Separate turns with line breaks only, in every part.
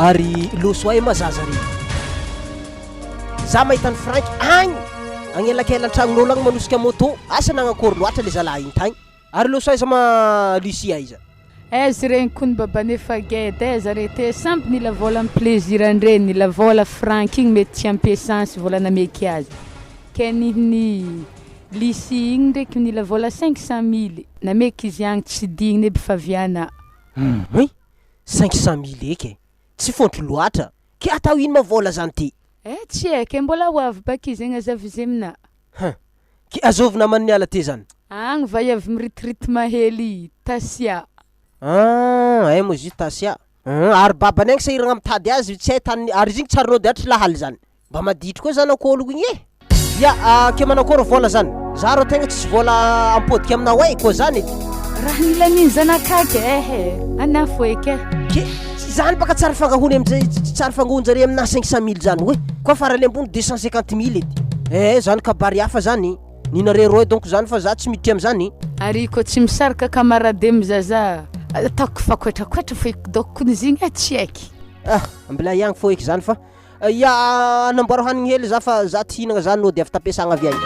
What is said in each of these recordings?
Ary loso ay ma zaza re. Za mahita an'i Franck agny agnelakelan-tragnon'olo agny manosika moto, asa nagnakory loatra le zalahy igny tagny. Ary loso aiza ma Lucie aiza?
Aiza regny kony babane fa geda aiza re te samby nila vola am plaisir ndreny nila vola Franck igny mety tsy ampy essence vola nameky azy ke nihiny Lucie igny ndreky nila vola 500 mily nameky izy agny tsy digniny aby fa viana.
Humm 500 mily eky e! Tsy fôntro loatra! Ke atao ino ma vola zany ty?
Eh tsy haiko e mbola ho avy baka izy agnazava izy aminà.
Huh! Ke azovy naman'ny niala ty zany?
Agny vaiavy miritirity mahely Tasia.
Ah, ay moa izy io Tasia. Hum, ary babany agny sahiragna mitady azy tsy hay tany ary izy igny tsy arinao de hatry lahaly zany. Mba maditry koa zanak'ologno igny e! Ya, ke manakôry vôla zany? Za rô tegna tsisy vôla ampôdiky aminao e, kô zany edy.
Raha nilanin'ny zanak'aky eh, anà fo eky eh.
Ke, zany baka tsary fangahony amizay, tsary fangohonjare aminà 500 mille zany oe, koa farany ambony 250 mille edy. Eh, zany kabary hafa zany, ninareo roe donc zany fa za tsy miditry amizany.
Ary koa tsy misaraka camarade am zaza, ataoko fa koetrakoetra fo eky donc kony izy igny eh, tsy haiky.
Ah, mbola ihagny fô eky zany fa. Ya anamboaro hanigny hely za fa za tsy hihinagna za nody avy tampiasagna avy agny.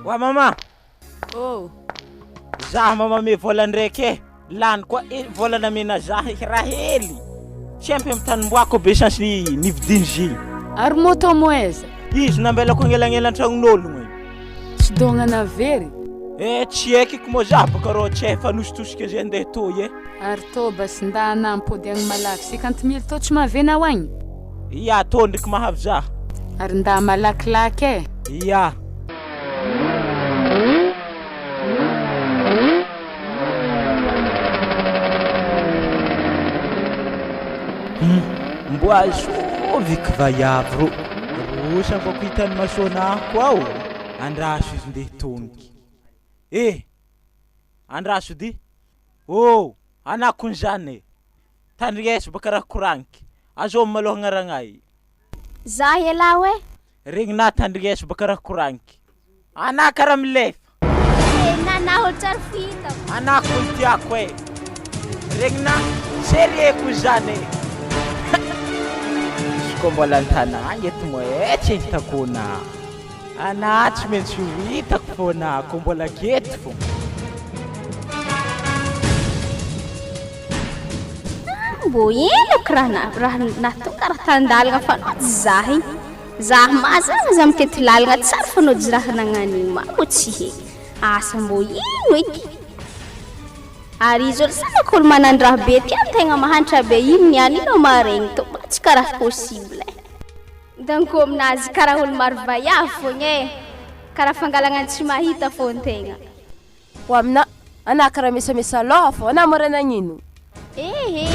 Wa mama!
Oh!
Za mba mame vola ndraiky e! Lany koa e vola namena za raha hely! Tsy ampy amy tanimboako be essence nividiny izy igny.
Ary moto moa aiza?
Izy nambelako agnelagnelan-tragnon'ologno igny.
Tsy dognana very?
Eh tsy haiko moa za bôka rô tsy efa nositosika zay andeha toy e.
Ary tô basy ndana ampody agny malaky, cinquante mille tô tsy mahavena ho agny?
Ia tô ndriky mahavy za.
Ary ndà malakilaky e.
Ia. Hum, mbo azovy ky vaiavy rô, rosa mbô ko hitan'ny masonah ko ao, andraso izy ndeha hitoniky, eh! Andraso dy, oh! Anah kony zany e, tandrigneso baka raha koragniky, azovy malôha agnaragnay.
Za elah oe.
Regninah tandrigneso baka raha koragniky. Anah kara milefa.
Tena naho tsary fitako.
Anah ko tiako e. Regninah sérieux ko zany e. Izy ko mbola an-tanagna eto moa e tsy hitako anah. Anah tsy maintsy ho hitako foana ko mbola aketo fô.
Mbô ela ko raha na raha nahatonga raha tan-dalagna fa nody zah igny. Zah mazava zah mitety lalagna tsara fa nody raha nagnano igny ma mbô tsy he. Asa mbô ino eky. Ary izy olo zanako olo manan-draha be ty an-tegna mahantra be ino niany ino maregny tô mba tsy karaha possible e. Donc aminazy karaha olo maro vaiavy fogna e. Karaha fangalagna ny tsy mahita fô antegna.
Ho aminà, anà karaha mesamesa lôha fô, anà mora nagnino?
Ehe,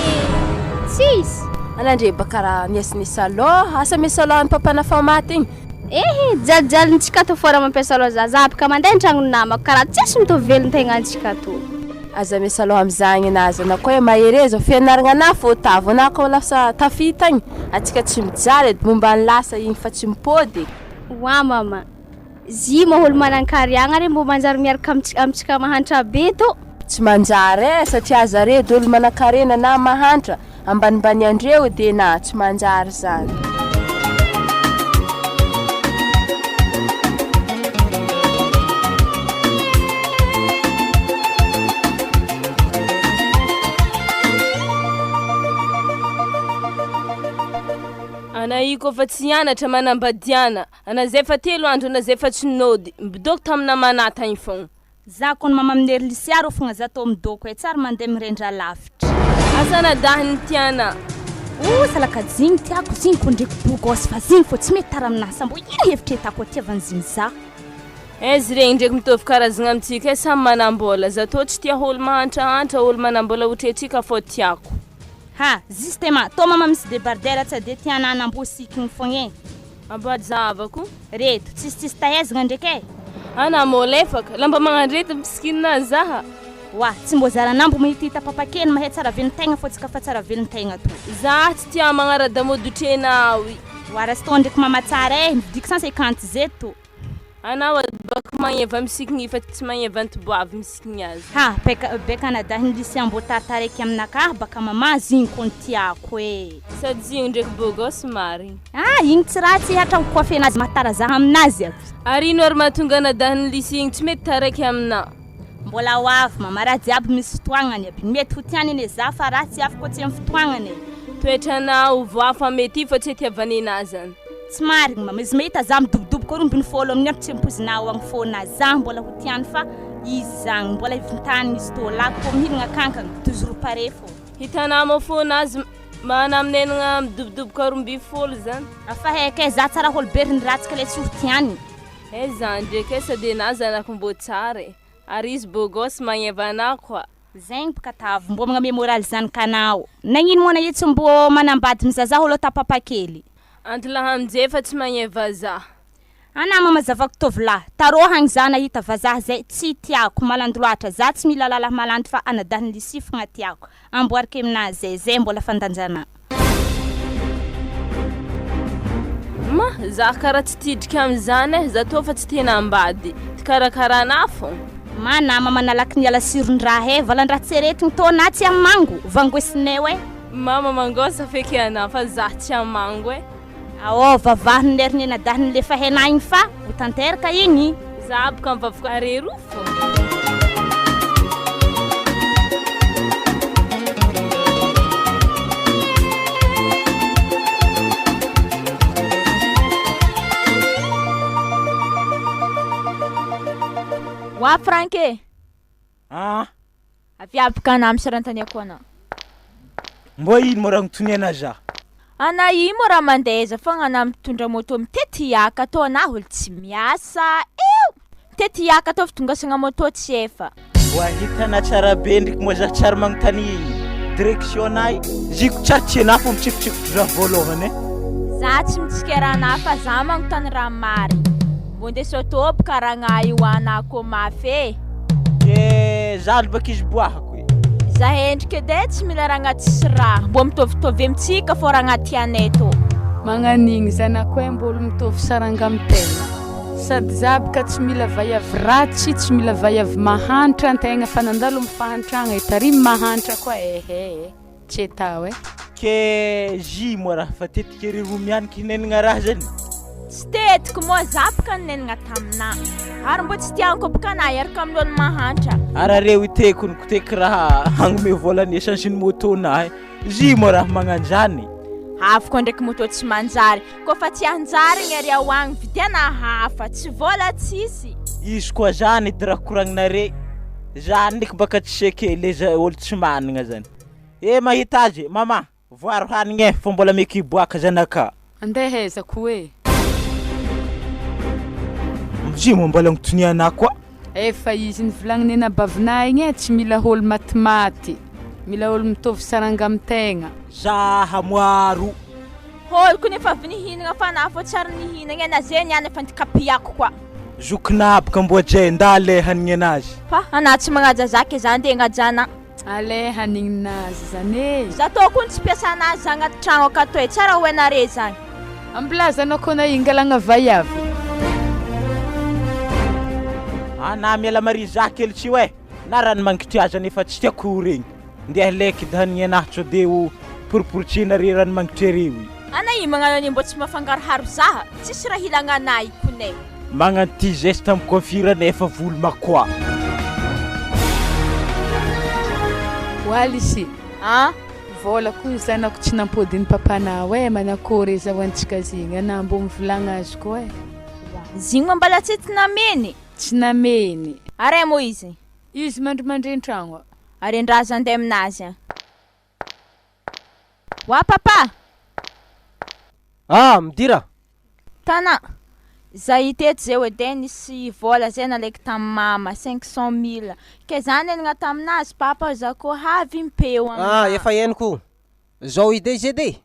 tsisy.
Anà ndre ba karaha miasimesa lôha, asa mesa lôha ny papana fa maty igny.
Ehe, jalijalintsika tô fô raha mampiasa lôha za, za baka mandeha an-tragnon'ny namako karaha tsisy mitovy velon-tegnantsika tô.
Aza mesa lôha amizagny anà aza anà koa e mahereza, fianaragna anà fô tavo anà koa lasa tafita agny, antsika tsy mijaly edy momba ny lasa igny fa tsy mipôdy e.
Oa mama. Zy moa olo manankariagna re mbô manjary miaraka amintsika mahantra be tô.
Tsy manjary eh, satria zare de olo manakarena na mahantra, ambanimbaniandreo de na tsy manjary zany.
Ana io koa fa tsy hianatra manambadiana. Ana zay fa telo andro ana zay fa tsy nody, midoko tam namana tagny fogna.
Za kony mama amin'i Lycia rô fogna za tô midoko e, tsary mande mirendra lavitra.
Asa anadahiny tiana.
Oh salaka jigny tiako zigny ko ndreky beau gosse fa zigny fô tsy mety tara aminahy sa mbô ino hevitra hitako atiavany zigny za.
Aiza regny ndreky mitovy karazagna amintsika e, samy manambola, za tô tsy tia olo mahantrahantra, olo manambola ohatrentsika fô tiako.
Ha, justement, tô mama misy debardeur tsa de tiana anamboa sikigny fogna e.
Ambajavako.
Reto, tsisy tsisy tahaizagna ndraiky e.
Ana môlefaka, lamba magnandreto mpisikina zaha.
Oa, tsy mbô zaran'ambo mahitahita papakely mahay tsara velon-tegna fô tsika fa tsara velon-tegna tô.
Za tsy tia magnara-damôdy otrenao i.
Oa raha sy tô ndraiky mama tsara eh, mividiako 150 zeto.
Anao ady baka magneva misikigny fa tsy magneva antoboavy misikigny azy.
Ha, beka beka anadahin'i Lucien mbô taritaraiky aminakahy baka mama zigny kony tiako eh.
Sady zigny ndraiky beau gosse marigny.
Ah, igny tsy ratsy hatramin'ny coiffenazy mahatara zaha aminazy aby.
Ary ino ary mahatonga anadahin'i Lucien igny tsy mety taraiky aminà?
Mbola ho avy mama raha jiaby misy fotoagnany aby. Mety ho tiany anie za fa raha tsy avy koa tsy amin'ny fotoagnany e.
Toetranao voa fa mety fa tsy itiavanena zany.
Tsy marigny mama, izy mahita za midobodoboka 12 amin'ny andro tsy ampoizina ao agny fôna za mbola ho tiany fa izy zagny mbola ivontanigny izy tô lako tô mihinagna kankagna toujours pare fô.
Hitanao moa fôna azy mana aminenagna midobodoboka 12 zany.
Afa haiko e, za tsara ôlo be rindry ratsy ka le tsy ho tiany.
Eh za ndreky e sady enah zanako mbô tsara e, ary izy beau gosse magneva anah koa.
Zegny bôka tavy mbô magname moraly zanakanao. Nagnino moa na tsy mbô manambady mizazaha ôlo tapapakely.
Antolahy amizay fa tsy magneva zah.
Ana mama zavako tovolahy, tarôhagny za nahita vazaha zay tsy tiako, malandy loatra, za tsy mila lalahy malandy fa anadahin'i Lucie fogna tiako, amboariko aminazy zay, zay mbola fandanjana.
Ma, za kara tsy tidriky amizany eh, za tô fa tsy te hanambady, tikarakara anah fô.
Ma nama manalaky miala siron-draha eh, valan-draha tseretigny tô na tsy hamango, vangoesineo eh.
Mama mangôsa feky anah fa za tsy hamango eh.
Aô, vavahiny lery ny anadahiny le fa hena igny fa ho tanteraka igny.
Za boka mivavaka areroa fô.
Wa Frank e!
Ah!
Avia boka anah misy raha anontaniako anah.
Mbô ino moa raha agnontoniana za?
Anah io moa raha mandeha aiza fogna anah mitondra moto mitety hiaka atao anah olo tsy miasa eo! Mitety hiaka atao fitongasagna moto tsy efa.
Mbô ahitana tsara be ndriky moa za tsary magnontany direction nay ziko tsary tsy enah fô mitsifotsifotry raha voalohany e.
Za tsy mitsikera anah fa za magnontany raha marigny. Mbô ndeso atô boka ragnah io anah kô mafy e.
Ke za alo baka izy boahako e.
Za endrika edy e tsy mila raha tsisy raha mbô mitovitovy amintsika fô raha tianay tô.
Magnan'igny zanako e mbôlo mitovy saranga amy tegna. Sady za boka tsy mila vaiavy ratsy, tsy mila vaiavy mahantra antegna fa nandalo amy fahantragna e, tarimy mahantra koa ehe e, tsy atao e.
Ke zy moa raha fa tetika ery roa mianiky hinenagna raha zany.
Tsy tetiko moa za boka ninenagna taminà ary mbô tsy tianko boka anà hiaraka amin'olo mahantra.
Ary areo itekony ko teky raha hagnome vola ny essence ny moto na zy moa raha magnanjany.
Avy koa ndraiky moto tsy manjary, kô fa tsy hanjary igny ary ao agny vidiana hafa, tsy vola tsisy.
Izy koa zany edy raha koragninare, zany ndraiky baka tsy seke le za olo tsy managna zany. Eh mahita azy mama, voaro hanigny eh fa mbola meko hiboaka zanaka.
Andeha aiza ko e?
Izy moa mbola agnontoniana koa.
Efa izy nivolagniny anabavinah igny e, tsy mila ôlo matimaty, mila ôlo mitovy saranga amy tegna.
Zaha moaro.
Ôlo ko nefa avy nihinagna fa anah fô tsy ary nihinagna e, na zay niany efa ndikapiako koa.
Zokinah baka mboa jay nda aleha hanigny anazy.
Fa anah tsy magnaja za ke za ndeha hagnaja anah.
Aleha hanigny nazy zany e.
Za tô koa tsy mpiasa anazy za agnaty tragno akato e, tsara ho hainare zany.
Ambilaza anao koa na ingalagna vaiavy.
Anah miala mari za kely tsy oe, na rano mangitry aza nefa tsy tiako ho regny. Ndeha leky edy hanigny anahy sao de ho poriporitsina re rano mangitry are io.
Ana io magnano an'io mbô tsy mafangaroharo zaha, tsisy raha ilagna anah io konay.
Magnano ty geste amy coiffure nefa volo makoa.
Oaly
Ah?
Vola koa zanako tsy nampodiny papanao e, manakory azahoantsika zegny, anah mbô mivolagna azy koa e.
Zigny moa mbala tsy ety nameny.
Tsy nameny.
Are moa izy?
Izy mandrimandry an-tragno.
Are ndraza andeha aminazy agny. Oa papa!
Ah, midira.
Tana, za hitety zay edy nisy vola zay nalaiko tamin'ny mama 500 000. Ke za nenagna taminazy papa za koa havy mipeo
Ah,
aminah.
efa henoko. Zao ide izy edy e.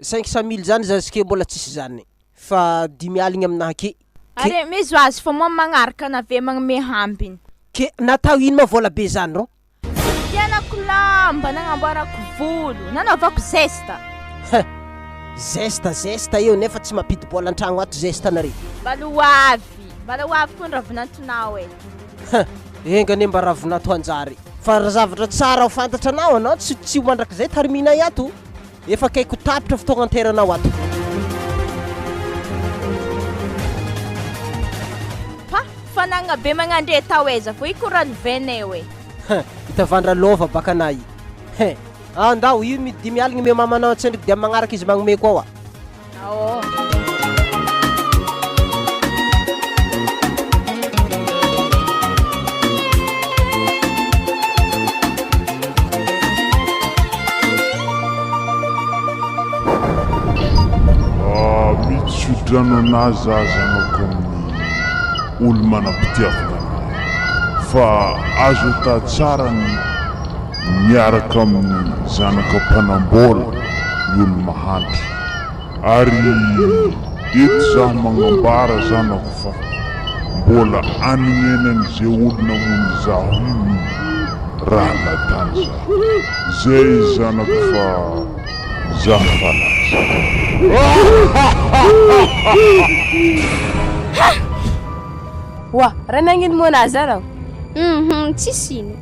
500 000 zany zazike mbola tsisy zany. Fa dimy aligny aminahy ke. Ke,
Are mizo azy fa moa magnaraka anave magnome hambiny.
ke natao ino ma vola be zany rô?
Nividianako lamba, nagnamboarako volo, nanaovako zesta.
Hein! Zesta zesta eo nefa tsy mampidi-bola an-tragno ato zesta nareo.
Mbala ho avy, mbala ho avy koa ny ravinantonao e.
Hein! Enga anie mba ravinato hanjary. Fa raha zavatra tsara ho fantatra anao, anao tsy tsy ho mandrakizay tariminay ato. Efa akaiky ho tapitra fotoagna anteranao ato.
Pa, fanagna be magnandre tao aiza fô i koralivenay eo e.
Hein! Itavandra lova baka anah i. Hein! Andao, io mi dimy aligny omeo mamanao antsendriky dia amin'ny magnaraka izy magnome koa wa.
Ao.
Ah, mitsodrano anah za zanako amin'ny olo manam-pitiavana anah fa azo atà tsara ny miaraka amin'ny zanaka mpanambola ny olo mahantra. Ary eto zaho magnambara zanako fa mbola anignenan'ze olo namono zaho io ny raha natany zaho. Zay zanako fa zaho fa lasa.
Oa, raha nagnino moa anah zara?
Hum, tsisy ino.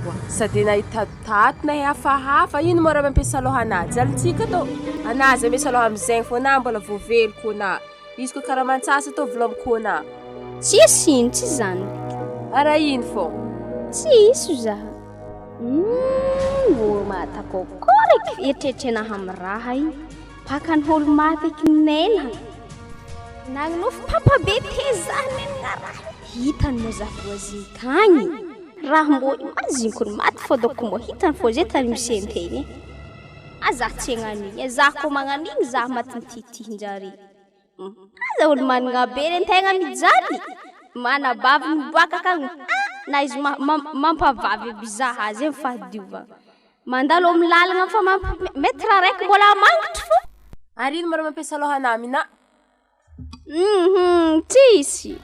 Oa, sady nahita tato na hafahafa, ino moa raha mampiasa loha anah? Jalintsika tô, anah zay miasa loha amizegny fô anah mbola voavelo ko anah, izy ko karaha mantsasa tô volomiko anah.
Tsisy ino, tsy zany.
Ara ino fô?
Tsisy zaha. Hum, mbô mahatakôkôry eky eritreritrenah amy raha igny. Paka ny olo maty eky nena. Nagnonofy papa be teza nena raha. Hitany moa za voisine tagny. Raha mbô imagine-ko ny maty fô dôko mbô hitany fô zay tany misy antegna e. Ah za tsy hagnano igny e, za kô magnano igny za maty mititihin-jare. Aza olo managna be regny tegna mijaly. Manabavy miboaka akagny, ah na izy mampavavy aby za azy amy fahadiovagna. Mandalo amy lalagna fa mampi mètre araiky mbola mangitry fô.
Ary ino ma raha mampiasa lohanà aminà?
Hum tsisy.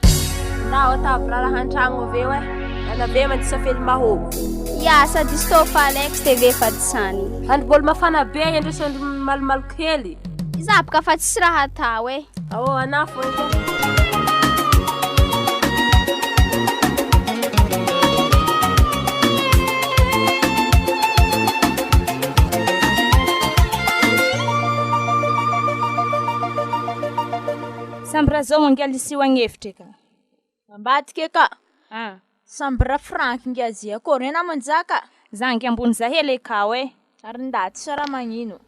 Ndao atavy raharaha an-tragno avy eo e. Anavy mandisa fely mahôgo.
Ya sady izy tô fa Alex TV fa tsy sany.
Andro bôly mafana be andreso andro malomaloka hely.
Iza boka fa tsisy raha atao e.
Ao anah fô edy.
Samby raha zao angaha lisio agn'efitra eka.
Ambadika eka.
Ah.
Samby raha franky ngiahy zay akôry enao manjaka.
Za ngiahy ambony za hely ekao e.
Ary ndaty sa raha magnino.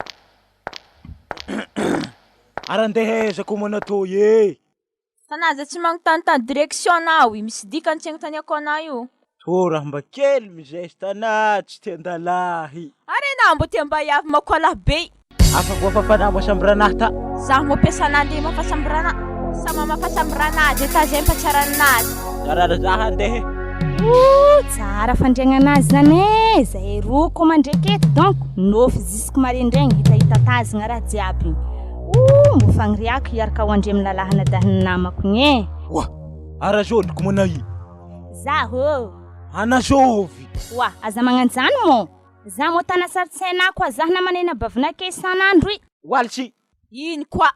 Ary andeha aiza ko manao toy e?
Fa za tsy magnotanitany direction nao i, misy dikany tsy agnontaniako anao io.
Tô raha mba kely mizesta anah tsy tian-dalahy.
Ary enao mbo tia mba hiavy makoalahy be.
Afa voafafana moasambiranah ta.
Zaho mampiasa anah ndeha mafasambiranah. Samy mamafasambiranah zay ta zay mpatsara anazy.
Tsara za handeha.
Ooh tsara fandriagnana azy zany e, zahay roa koa mandreky eto donc nôfy jusque marendraigny hitahita tazagna raha jiaby igny. Ooh mbô fagniriako hiaraka ho andre milalahy anadahin'ny namako igny e.
Oa! Ara zôliko moa na i.
Zaho ô!
Ana zôvy!
Oa! Aza magnanjany mô! Za mô tana sarotsaina koa zah namanena bavinake isan'andro i.
Walsy!
Ino koa?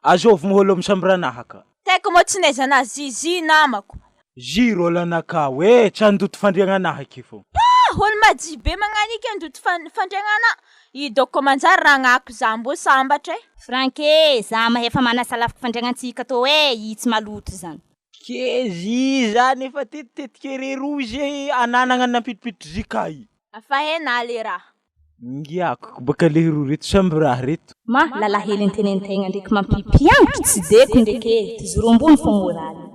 Azôvy moa olo misambiranah ka.
Taiko moa tsy naizana zizi namako.
Ziro lanakao e, tsy handoto fandriagnanah aky fô.
Pah! Olo madio be magnaniky handoto fandriagnanah. I dôko manjary ragnako za mbô sambatra e.
Franck e, za mahefa manasa lafiko fandriagnantsika tô e, i tsy maloto zany.
Ke zy zany efa tetitetika ery rozy ananagna nampidipiditry zy kay.
Afa hainà le raha.
Ngiako baka lehiroa reto samby raha reto.
Ma lalahelo antenentegna ndreky mampipiagnitry tsy deko ndreky e, toujours ambony fô moraly.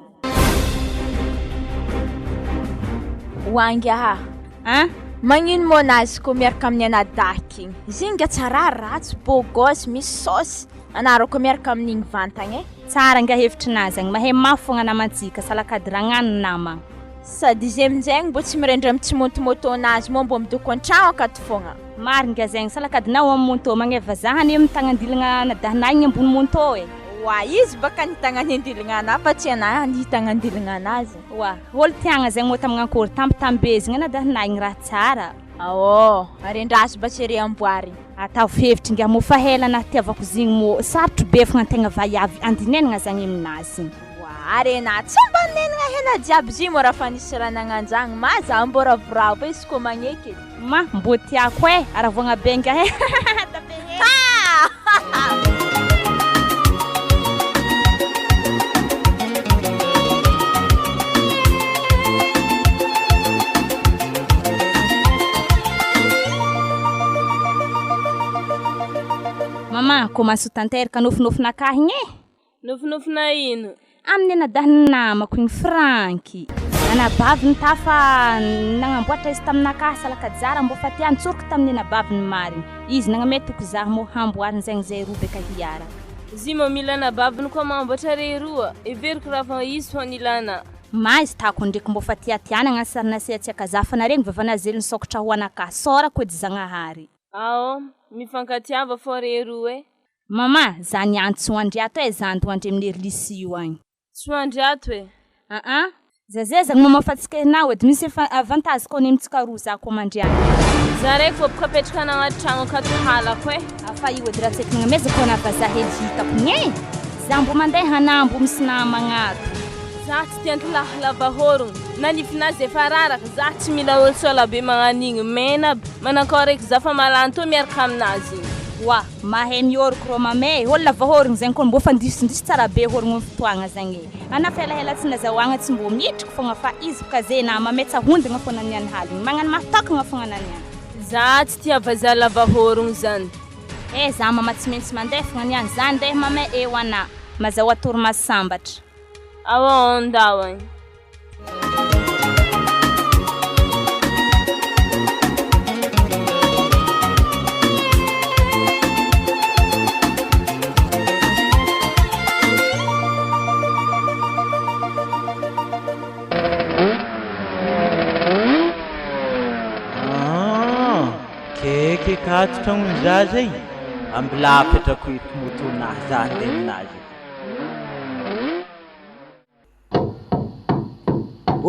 Hoangy aha.
An?
Magnino moa nazy ko miaraka amin'ny anadaky igny? Izy igny nga tsara ratsy, beau gosse, misy saosy. Anareo ko miaraka amin'igny vantagna e.
Tsara nga hevitrinazy agny, mahay mafy fogna namantsika, salakadiragnano namagna.
Sady izy aminjegny mbô tsy mirendra amin'ny tsy monto-moto-nazy moa mbô midoko an-tragno akato fogna.
Marigny nga zegny, salakadinao amin'ny moto, magneva zaha anie mitagna-andilagna anadahinay igny ambony moto e.
Oa, izy baka nitagna andilagna anah fa tsy anah nitagna andilagna anazy.
Oa, olo tiagna zegny moa tamign'ankôry tambitambe zegny anadahinay igny raha tsara.
Aô, ary andraso mba tsy ery amboarigny.
Ataovy hevitry ingahy moa fa hela nahatiavako zigny moa sarotro be fogna antegna vaiavy andinenagna zagny aminazy igny.
Oa re na tsy mba nenagna hena jiaby zigny moa raha fa nisy raha nagnanjagny ma za mbô ravoravo e izy kô magneky e.
Ma, mbô tiako e, aravoagna be ingahy e tapegna e. Maman, commence ho tanteraka nofinofinakahy igny e!
Nofinofina ino?
Amin'ny anadahin'ny namako igny Franky. Anabaviny tafa nagnamboatra izy taminakahy salakajara mbô fa tia nitsoriko tamin'ny anabaviny marigny. Izy nagname toky zaho mô hamboariny zegny zay roa beka hiaraka.
Zy mô mila anabaviny koa mamboatra re roa, heveriko raha vao izy fô nilana.
Ma izy tako ndreky mbô fa tiatiana gnany sary nasiatsiaka za fa naregny vavanazely nisokatra ho anakahy sôrako edy Zagnahary.
Ao, mifankatiava fô re roa e.
Mama, za niantso Andriato e, za ando andre amin'ny Erlisy io agny.
Tsy ho Andriato e.
Aa, zazeza gny mama fa tsy kehinao edy, misy efa avantage koa nemitsika roa za koa mandriagny.
Za raiky vao boka apetraka anagnaty tragno akato halako e.
Fa io edy raha tsy eky nagnamezako ana vazaha hely hitako gny e. Za mbo mandeha hanambo misy namagna ato.
Za tsy tia antilahy lava hôrogno, na nifinazy efa raraka, za tsy mila olo sola be magnan'igny, mena aby, manankao raiky za fa malany tô miaraka aminazy igny.
Oa, mahay mihoroko rô mame e, olo lava hôrogno zegny koa mbô fa ndisondisy tsara be hôrogno am fotoagna zegny e. Ana fa elaela tsy nazahoagna tsy mbô mihitriky fogna fa izy boka ze na mame tsa hondigna fogna niany haligny, magnano mahatokagna fogna na niany.
Za tsy tia vazaha lava hôrogno zany.
Eh za mama tsy maintsy mandeha fogna niany, za ndeha mame eo ana, mazahoa torimaso sambatra.
Ao ndao agny.
Ah, keke kato tragnon'ny zaza igny, ambilà apetrako eto moto-nahy za handeha aminazy.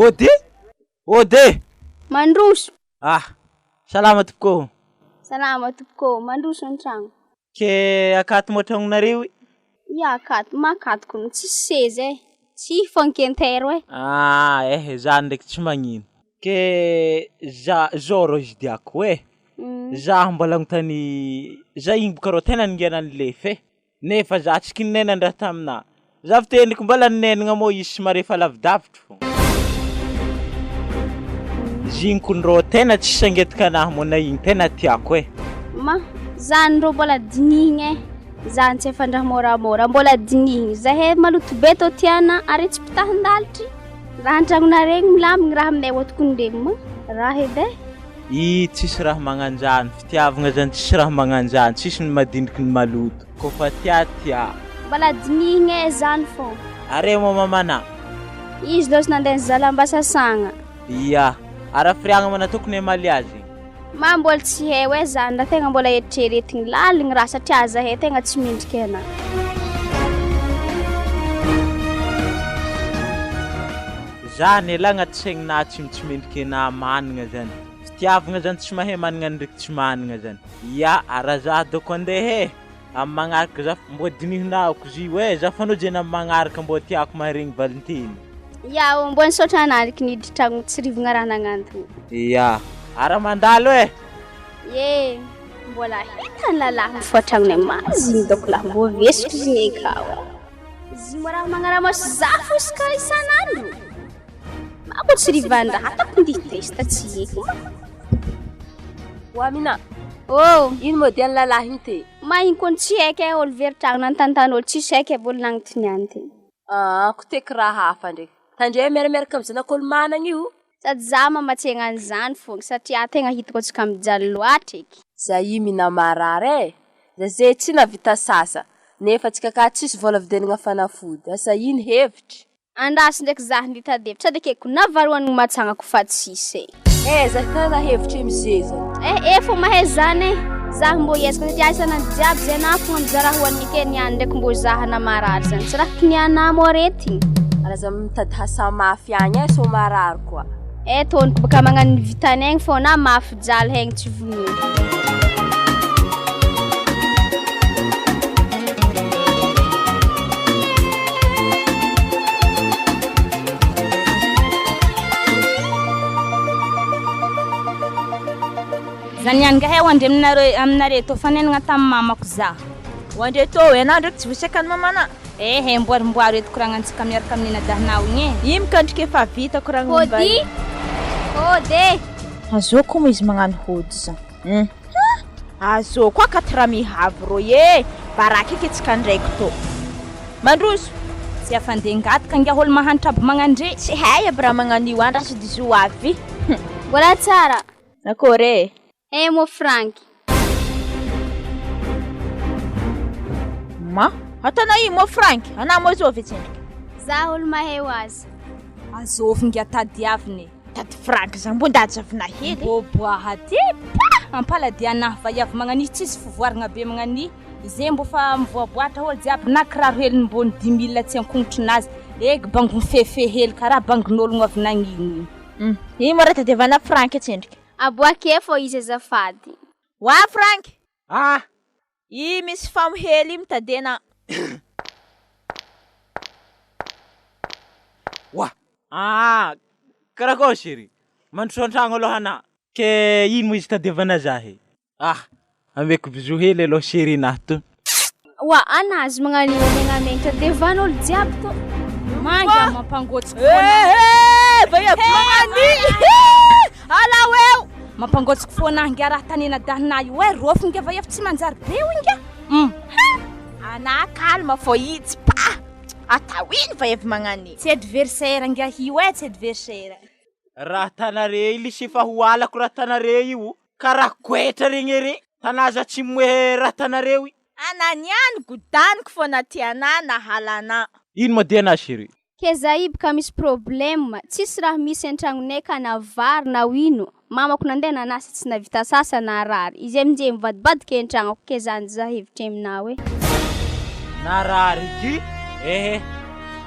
Ode! Ode!
Mandroso!
Ah! Salama tompoko ô!
Salama tompoko ô! Mandroso an-tragno.
Ke akato moa tragnonareo i?
Ia akato, mahakato koa tsisy seza e! Tsy hifankentero e!
Ah eh, za ndraiky tsy magnino. Ke za zao rô izy diako e! Zaho mbola agnontany, za igny boka rô tegna ningiana nilefa e! Nefa za tsy kinenan-draha taminà. Za fiteniko mbola ninenagna moa izy somary efa lavidavitry fô. Izy igny kony rô tena tsy sangetaka anahy moa na igny tena tiako e.
Ma, zany rô mbola dinihigna e, zany tsy efa-draha môramôra, mbola dinihigna, zahay maloto be tô tiana ary tsy mpitahin-dalitry, raha an-tragnonare igny milamigny raha aminay ao tokony regny ma, raha edy e.
I tsisy raha magnanjany, fitiavagna zany tsisy raha magnanjany, tsisy ny madiniky ny maloto, kôfa tia tia.
Mbola dinihigna e zany fô.
Are moa mamana?
Izy lôsy nandeha nizaha lamba sasagna.
Ia, ary hafiriagna moa natokony hamaly azy?
Ma mbola tsy hay hoe zany raha tegna mbola eritreretigny laligny raha satria zahay tegna tsy mendrika anah.
Zany elah agnaty saigninah tsy tsy mendrika anah managna zany. Fitiavagna zany tsy mahay managna ndraiky tsy managna zany. Ya, raha zah dôko andeha e, amy magnaraka zah mbô dinihonao ko zio e, zah fanao jena amy magnaraka mbô tiako maharegny valinteny.
Ya ô, mbô nisaotra anah ndraiky niditra tragno tsy rivogna raha nagnantogna.
Ya, ara mandalo e.
Ye, mbola hitany lalahy mifoha tragnonay mazigny dôko lah mbô vesiko zigny akao e. Izy moa raha magnaramaso za fo isaka isan'andro. Mako tsy rivan-draha ataoko ndeha test tsy haiko ma.
Oa Mina.
Oh.
Ino moa dia ny lalahy igny te?
Ma igny kony tsy haiko e, olo very tragno nanontany olo tsisy haiko e, olo nagnotoniany te.
Ah, ko teky raha hafa ndraiky. Tandre miaramiaraka amy zanak'olo managna io.
Sady za mamatsegna an'izany fogna satria tegna hitako antsika mijaly loatra eky.
Za io Mina marary e. Za ze tsy nahavita sasa. Nefa antsika ka tsisy vola vidianagna fanafody. Asa ino hevitry?
Andraso ndraiky za nitady hevitra sady akeko na vary hoanigny matsagna ko fa tsisy e.
Eh, za tena hevitry amizay zany.
Eh, eh, fô mahay zany e. Za mbô hiezaka satria isan'andro jiaby zay na fogna mizaha raha hoanigny ake niany ndraiky mbô zaha na marary zany. Tsy raha kiniana mo aretigny.
Ary aza mitady hasa mafy agny e, sao marary koa.
Eh tôniko baka magnano ny vitany aigny fô na mafy jaly haigny tsy vonoina.
Za niany ngahy ho andre aminareo aminare tô fa nenagna tamin'ny mamako za.
Ho andre tô e, anah ndraiky tsy voasakan'ny mamanah.
Ehe, mboarimboaro eto koragnantsika miaraka amin'ny anadahinao igny e.
Ino mikandrika efa vita koragna momba
Hody!
io.
Hody e!
Azoko koa moa izy magnano hody zany. Hum. Azoko koa katy raha mihavy rô e! Baraka eky antsika ndraiky tô. Mandroso!
Tsy afa-ndeha ngataka ngiahy olo mahantra aby magnandre.
Tsy hay aby raha magnano io andraso edy izy ho avy. Hum.
Mbola tsara.
Akôry e!
Eh mo Franky.
Ma, atanao io mo Franky, anah mo zovy tsendriky.
Za olo mahay ho azy.
Azovy ngia tadiavina e.
Tady Franky za mbo ndajavina hely.
Boboaha ty pa! Ampaladia anah vaiavy magnania tsisy fivoaragna be magnania ze mbo fa mivoaboatra olo jiaby na kiraro hely mbony dix mille tsy ankongotrinazy eky bango mifehifehy hely karaha bangin'ologno avy nagnino igny.
Ino mo raha tadiavana Franky tsendriky.
Aboaky eo fô izy azafady.
Wa Frank!
Ah!
I misy famo hely i mitadena.
Wa! Ah! Karakôry chérie? Mandroso an-tragno aloha anà. Ke ino moa izy itadiavana zah e? Ah! Ameko bisou hely aloha chérie nah to.
Oa anazy magnano io megnamentra devan'olo jiaby to.
Manga mampangôtsiky foana.
Eh vaiavy magnano Alao eo.
Mampangôtsiky foana ahy ngia raha tanena dahinah io eh rôfy ngia vaiavy tsy manjary be io ngia. Hum.
Anah calme fô i tsy pa atao ino vaiavy magnano io.
Tsy adversaire ngia io eh tsy adversaire.
Raha tanare io lisy efa ho alako raha tanare io. Karaha goetra regny ere, tanaza tsy moe raha tanareo i.
Ana niany godaniko fona ty ana na halana.
Ino ma dia ana chérie?
Ke zahay bka misy problème, tsisy raha misy antragnonay ka na vary na ino, mamako nandeha nanasa tsy navita sasa narary, izy amnjay mivadibadika antragnoko ke zany za hevitry aminao e.
Narary ky ehe,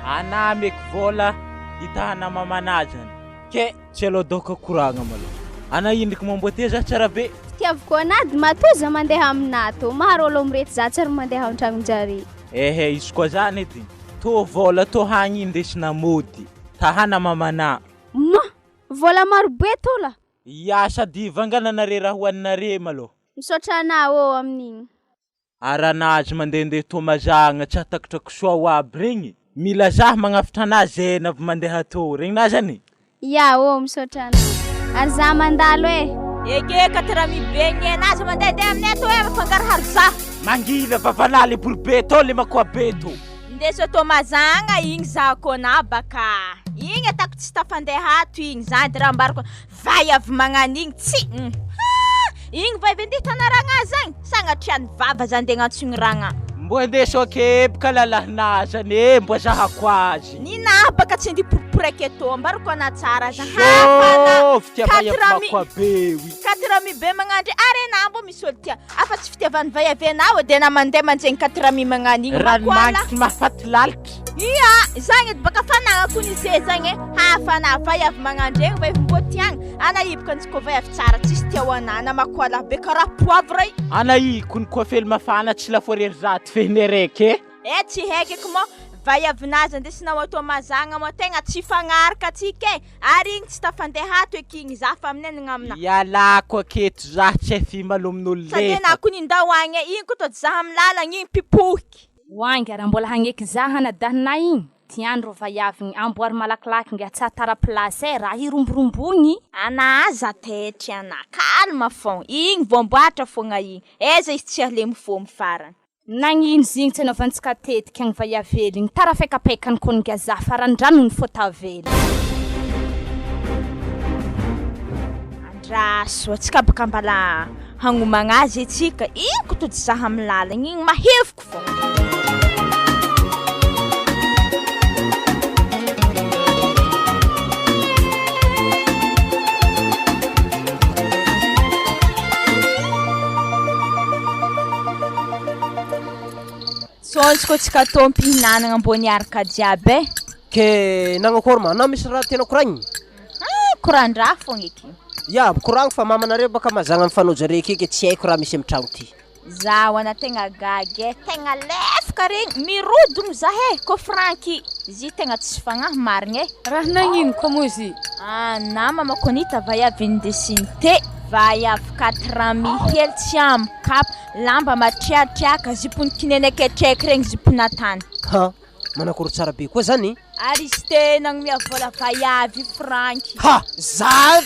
ana ameko vola hitahana mamana zany ke. Tsy aleo doka koragna malôha. Ana indriky mamboate za tsara be.
Fitiavako anah matoa za mandeha aminah tô maro olo mirety za tsy ary mandeha ao antragnonjare.
Ehe izy koa zany edy tô vôla tô hagny indesina mody tahana mamanà.
Ma! Vôla maro be tô lah.
Ya sady vangananare raha hoaninare malôha.
Misaotra anah ô amin'igny.
Ary anazy mandehandeha toa mazagna tsy hahatakatra kisoa ho aby regny, mila zah magnafitra anazy zay navy mandeha tô, regninah zany?
Ya ô, misaotra anao. Ary zah mandalo e.
Eke ka ty raha mibegne anazy mandehandeha aminay ato e, mafangaroharo zah.
Mangina vavanah le bory be tô le makoa be tô.
Indeso atao mazagna igny zah ko na baka igny atako tsy tafandeha ato igny zah de raha ambarako Vay avy magnano igny tsy hum igny vay ve ndeha tanaragna azy agny sagnatria ny vava za ndeha agnantsoigny ragna.
Mbô ndeso akeboka lalahinahy zany e, mbô zahako azy.
Ninahy baka tsy ndeha poriporaiky eto, ambarako anah tsara za hafana.
Sôvy tia vay avy makoa be oi.
Quatre mi be magnandry ary enah mbô misy olo tia afa tsy fitiavan'ny vay avy anah de anah mandeha manjegny quatre mi magnano igny makoa lah.
Ranomagnitry mahafaty lalitra.
Ia, zagny edy baka fanagnako ny ze zagny e, hafana vaiavy magnandregny vaiavy mbô tiagna, ana i boka njy kô vaiavy tsara tsisy tia ho ana, ana makoala be karaha poivre i.
Ana i kony koafely mafana tsy laforery za ty fehiny araiky e.
Eh tsy haiko eky mô, vaiavinazy andesinao atao mazagna mô tegna tsy fagnaraka atsika e, ary igny tsy tafandeha ato eky igny za fa aminay ny gnamina.
Ialako aketo za tsy hay fimalomin'olo
Sady
lefa.
anah kony ndao agny e, igny koa tô tsy za amy lalagna igny pipohiky.
Oainga raha mbola hagneky za hanadahinay igny, tiany rô vaiavy igny, amboary malakilaky ngiahy tsy hahatara place e, raha hiromborombogny.
Ana aza taitry ana, calme fôgna, igny voamboatra fôgna igny, aiza izy tsy halemy fô amy farany.
Nagnino izy igny tsy anaovantsika tetika agny vaiavy hely igny, tara fekampekany kony ngiahy za fa ranondranony fô tavela.
Andraso, atsika baka mbala hagnomagna azy atsika, ino ko tody zaha amy lalagna igny mahevoko fô. Saonjo koa tsika tô mpihinanagna mbô niaraka jiaby e.
Ke nagnakôry ma? Na misy raha tianao koragnina?
Koran-draha fogna eky.
Ya, mikoragno fa mamanareo baka mazagna mifanojo are akeke tsy haiko raha misy amy tragno ty.
Zaho ana tegna gaga e, tegna lefaka regny, mirodogno zah e, ko Franky, izy io tegna tsisy fagnahy marigna e.
Raha nagnino koa moa izy?
Ah, na mamako anita vaiavy indesiny te, vaiavy quatre ans mihely tsy ampy kapa, lamba matriatriaka, zipony kineneketraiky regny zipon'atany.
Ha, manakory tsara be koa zany.
Ary izy te nagnomea vola vaiavy Franky.
Ha! Za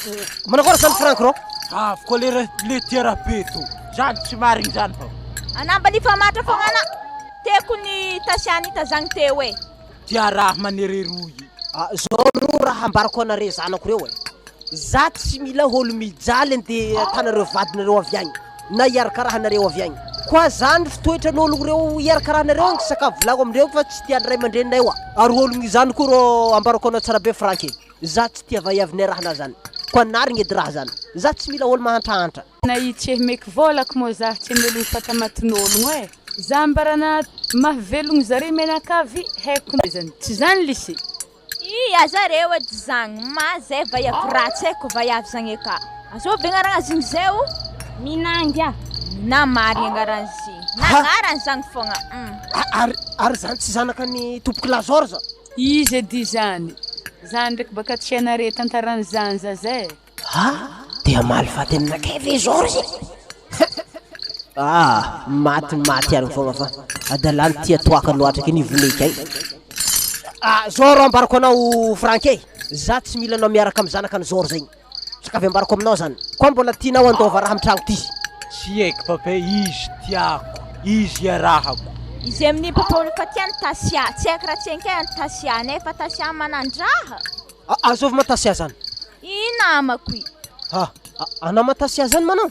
manakory zany Franky rô?
Avy koa le le tia rabeto. Zany tsy marigny zany fa.
Anà mba nifamatra fogna anà. Teko ny tasian'i tazagny teo e.
Tia raha manereroy.
Ah, zao aloha raha ambarako anare zanako reo e. Za tsy mila olo mijaly ande atanareo vadinareo avy agny na hiarikarahanareo avy agny. Koa zany fitoetran'olo reo hiarikarahanareo agny sakafo volagno amindreo fa tsy tian'ny ray aman-dreninay oa. Ary ologno izany koa rô ambarako anao tsara be Franck e. Za tsy tia vaiavinay rahana zany. Koa narigny edy raha zany. Za tsy mila olo mahantrahantra.
Na i tsy hemeko volako moa za tsy hamelogno fatamatin'ologno e. Za mbarana mahavelogno zare mianakavy haiko zany. Tsy zany lisy.
Ia zareo edy zagny ma zay vaiavy ratsy e ko vaiavy zagny eka. Azovy agnarana zigny zay o?
Minangy a.
Na marigny agnarany zigny. Na agnarany zagny fogna hum.
Ary ary zany tsy zanakany tompoko lahy Georges?
Izy edy zany. Zany ndraiky baka tsy hainare tantarany zany zaza e.
Ha! Te hamaly faty aminakay ve Georges? Ah! Maty maty ary fogna fa adalany tia toaka loatra ke nivoneky ay. Ah! Zao rô ambarako anao Franck e! Za tsy mila anao miaraka amy zanakany Georges igny. Sakavy ambarako aminao zany. Koa mbola tianao handova raha amy tragno ty.
Tsy haiko papa e, izy tiako, izy iarahako.
Izy amin'ny papa olo fa tiany Tasia, tsy haiko raha tsy hain-kay an'i Tasia nefa Tasia manan-draha.
Azovy ma Tasia zany?
I namako i.
Ha, anao ma Tasia zany manao?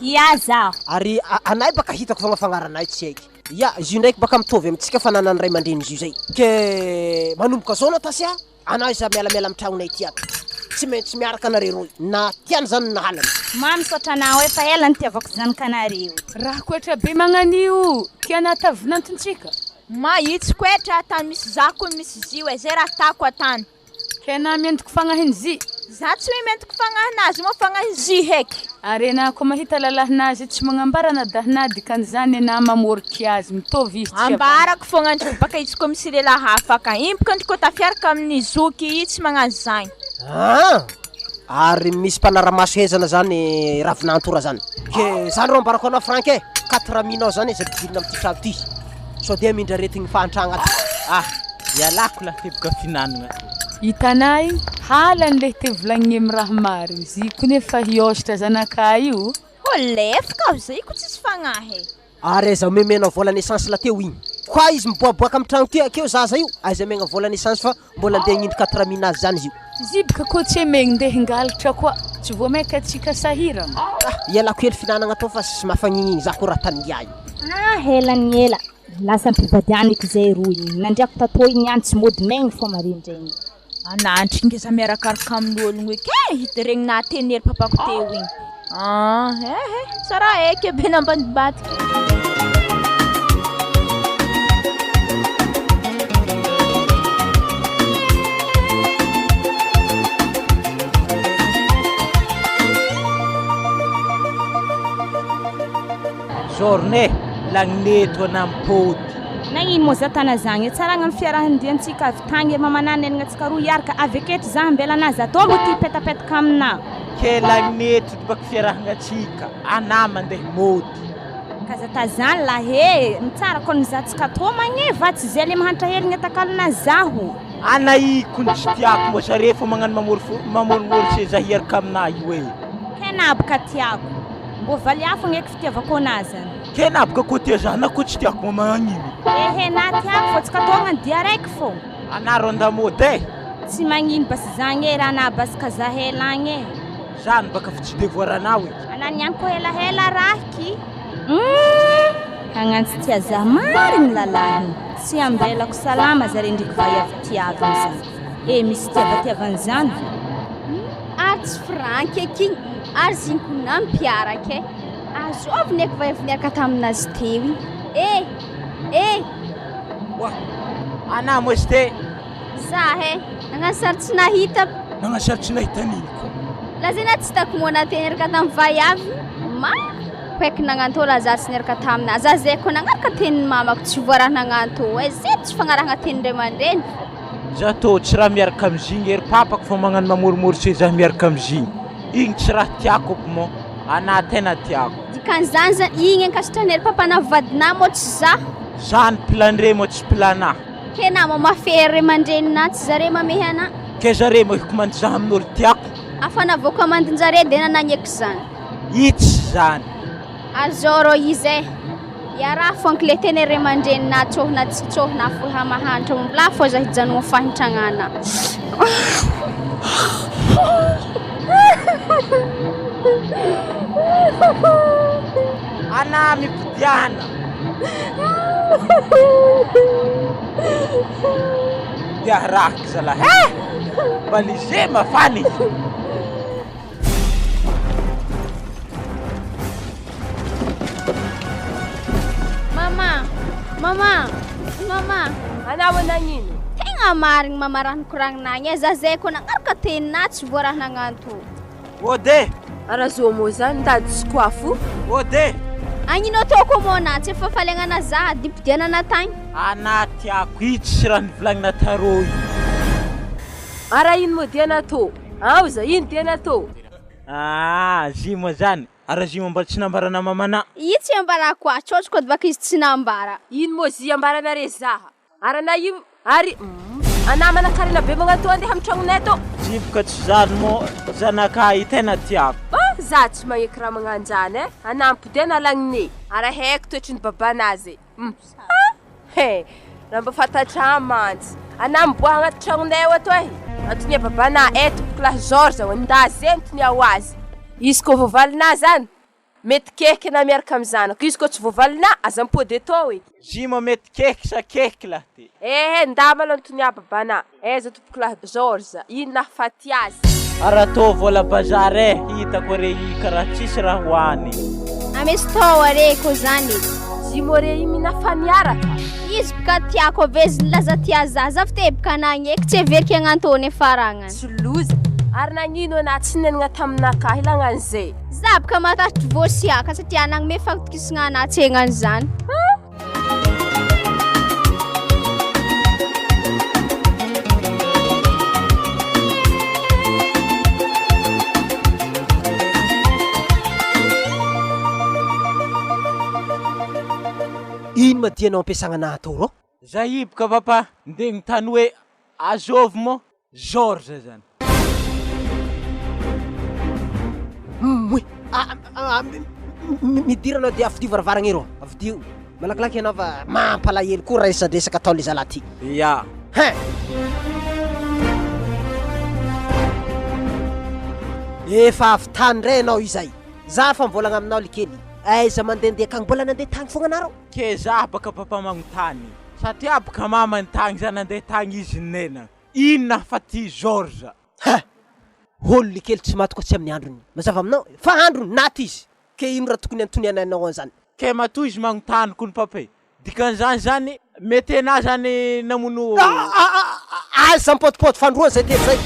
Ia zaho.
Ary anay baka hitako fogna fagnaranay tsy haiky. Ia, izy io ndraiky baka mitovy amintsika fa nanan'ny ray aman-dreny izy io zay. Ke manomboka zao anao Tasia, anao iza mialamiala amin'ny tragnonay ty ato. Tsy maintsy miaraka anareo roy, na tiany zany na halany.
Ma misaotra anao e, fa ela nitiavako zanakanareo.
Raha koetra be magnan'io, tiana atavinantontsika.
Mahitsy koetra tany misy za kony misy zio e, zay raha tako atany.
Tena miantoko fagnahin'i Zy.
Za tsy hoe miantoko fagnahinazy moa fagnahy Zy heky.
Ary enah koa mahita lalahinazy tsy magnambara anadahinahy dikan'izany enah mamoriky azy mitovy izy tsy avy.
Ambarako fogna ndry baka izy koa misy lehilahy hafa ka imboka ndry koa tafiaraka amin'ny zoky i tsy magnano zagny.
Aa! Ary misy mpanaramaso hezana zany ravinantora zany. Ke zany rô ambarako anao Franck e, quatre minao zany aza ampidirina amty trano ty. Sao dia hamindra aretigny fahantragna ato.
Ah! Ialako lah teboka finanagna ty.
Hitanay, halany le te volagniny am raha marigny, zy ko nefa hiôsatra zanakay io.
Ô lefaka aho zay ko tsisy fagnahy e.
Ary aiza omemenao vola naissance lateo igny? Quoi izy miboaboaka am tragno ty akeo zaza io, aiza omegna vola naissance fa mbola andeha hagnindry quatre mille azy zany izy io.
Ziboka koa tsy emegny ndeha hingalatra koa, tsy vao maika tsika sahiragna.
Ah! Ialako hely finanagna atao fa sy mafagnigny za ko raha tanigiahy io.
Ah ela ny ela, lasa mpivadianiko zay roa igny, nandriako tatô igny ihany tsy mody maigny fô marendraigny.
Anandry ngeza miarakaraka amin'ologno eky e, hita regny nahatenery papako teo igny. Ah, eh eh, tsara eky be nambadibadiky.
Journée, lagneto anampody.
Nagnino moa za tana zagny e, tsara agnano fiarahan-diantsika avy tagny e mamanà nenagna antsika roa hiaraka avy aketo za ambela anà za tô mbô ty hipetapetaka aminà.
Ke lagneto baka fiarahagnatsika, anà mandeha mody.
Ka za tazany lahy e, ny tsara kô ny za tsika tô magneva tsy zay le mahantra hely ny atakalona zaho.
Anà i kony tsy tiako moa zare fô magnano mamôrimôry seza hiaraka aminà io e.
Tena boka tiako. Mbô valiafo gneky fitiavako anà zany.
Tena boka koa tia za na koa tsy tiako mba magnino.
Ehe na tiako fô tsika tô agnano dia araiky fô.
Anà rô ndamôdy e.
Tsy magnino basy zagny e raha anà basy ka za hela agny e.
Zany baka fa tsy devoir anao e.
Anà niany koa helahela rahiky. Humm! Hagnano tsy tia za marigny lalahy. Tsy ambelako salama zare ndriky vaiavy tiaviny zany. E misy itiavatiavany zany.
Ary tsy Franck eky igny ary zigny ko nampiaraka e. Azovy ny eky vaiavy niaraka taminazy teo igny. E! E!
Oa! Anà moa izy te.
Za he! Nagnano sary tsy nahita.
Nagnasarotry nahita an'igny ko.
Lazaina tsy hitako moa na te niaraka tamin'ny vaiavy ma koeky nagnantô raha za tsy niaraka taminà za zay koa nagnaraka tenin'ny mamako tsy voaraha nagnantô e zay tsy fagnarahana tenin-dray aman-dreny.
Za tô tsy raha miaraka amizigny ery papako fa magnano mamoromorotse za miaraka amizigny igny tsy raha tiako aby mô anah tena tiako.
Dikan'izany zany igny ankasitrahan'i ery papanà vadinà mô tsy za.
Zany plan-dre mô tsy plan-ah.
Ke na mô mafehy ray aman-dreninà tsy zare mamehy anà.
Ke zare mô hikomandy za amin'olo tiako.
Afa navoaka amandin-jare de nanagneky zany.
Itsy zany.
Azao rô izy e! Iaraha fônky le teny ray aman-dreny na tsôhy na tsy tsôhy na fohy hamahantra omby lahy fô za hijanogno fahintragnana.
Ana mipodiana. Dia raky zalahy eh! Mba mafana izy.
Mama, mama, mama.
Anao nagnino?
Tegna marigny mama raha nikoragnina agny e, za zay koa nagnaraka teninà tsy voa raha nagnanto.
Ode!
Arazoa moa zany mitady sokoafo.
Ode!
Agnino ataoko moa anà tsy efa faliagnana za dipodianana tagny.
Anà tiako io tsisy raha nivolagnina tarô io.
Ara ino moa dia natô? Ao za ino dia natô?
Ah, zy moa zany. Ara zy moa mbola tsy nambarana mamanà.
Io tsy ambarako ahy, tsôtsy kôdy baka izy tsy nambara.
Ino moa zy ambaranare zaha? Ara na io ary anà manankarena be magnatô andeha amy tragnonay atô.
Zy boka tsy zany moa zanakahy tena tiako.
Ah, za tsy magneky raha magnanjany e. Anà mipodiana alagnine. Ara haiko toetry ny babanazy e. Ah! He! Raha mba fantatra mantsy. Anà miboaha agnaty tragnonay ao ato e. Antonia babanà e tompokolahy Georges ao Andazy e antonia ho azy. Izy koa voavalinà zany, mety kehiky anà miaraka amy zanako. Izy koa tsy voavalinà, aza mipody atao eky.
Zy moa mety kehiky sa kehiky lahy ty?
Ehe, ndà malôha antonia babanà. Aiza tompokolahy Georges, ino nahafaty azy?
Ary atao vola bazary eh, hitako re i karaha tsisy raha hoany.
Amesy tao are ko zany e.
Jimore i minafa miaraka.
Izy bka tiako ave izy nilaza tia za, za fa teboka nagneky tsy heveriky agnantony faragnany.
Tsy loza. Ary nagnino anah tsy nenagna taminakahy lagnany zay?
Za bka matatry voasiaka satria nagnome fahatokisagna anah tsy hagnano zany.
Ino ma tianao ampiasagna anah atao rô?
Za hiboka papa ndeha nitany hoe azôvy moa Georges zany.
Moin! Midira anao dia afidio varavaragna ero, afidio. Malakilaky ianao fa mampalahelo koa resadresaka ataon'le zalahy ty.
Ya.
Hein! Efa avy tany ndray ianao izay. Za fa mivolagna aminao likely. Aiza mandehandeha akagny mbola nandeha tagny fogna anareo?
Kezaha baka papa magnontany satria baka mama nitagny za nandeha tagny izy nena inona fa ty Georges.
Ha! Olo likely tsy maty koa tsy amin'ny androny. Mazava aminao fa androny naty izy. Ke ino raha tokony antoniananao an'izany?
Ke matoa izy magnontany kony papa e! Dikan'izany zany mety enah zany namono.
Aiza mipôtipôty fandroana zay teny zay?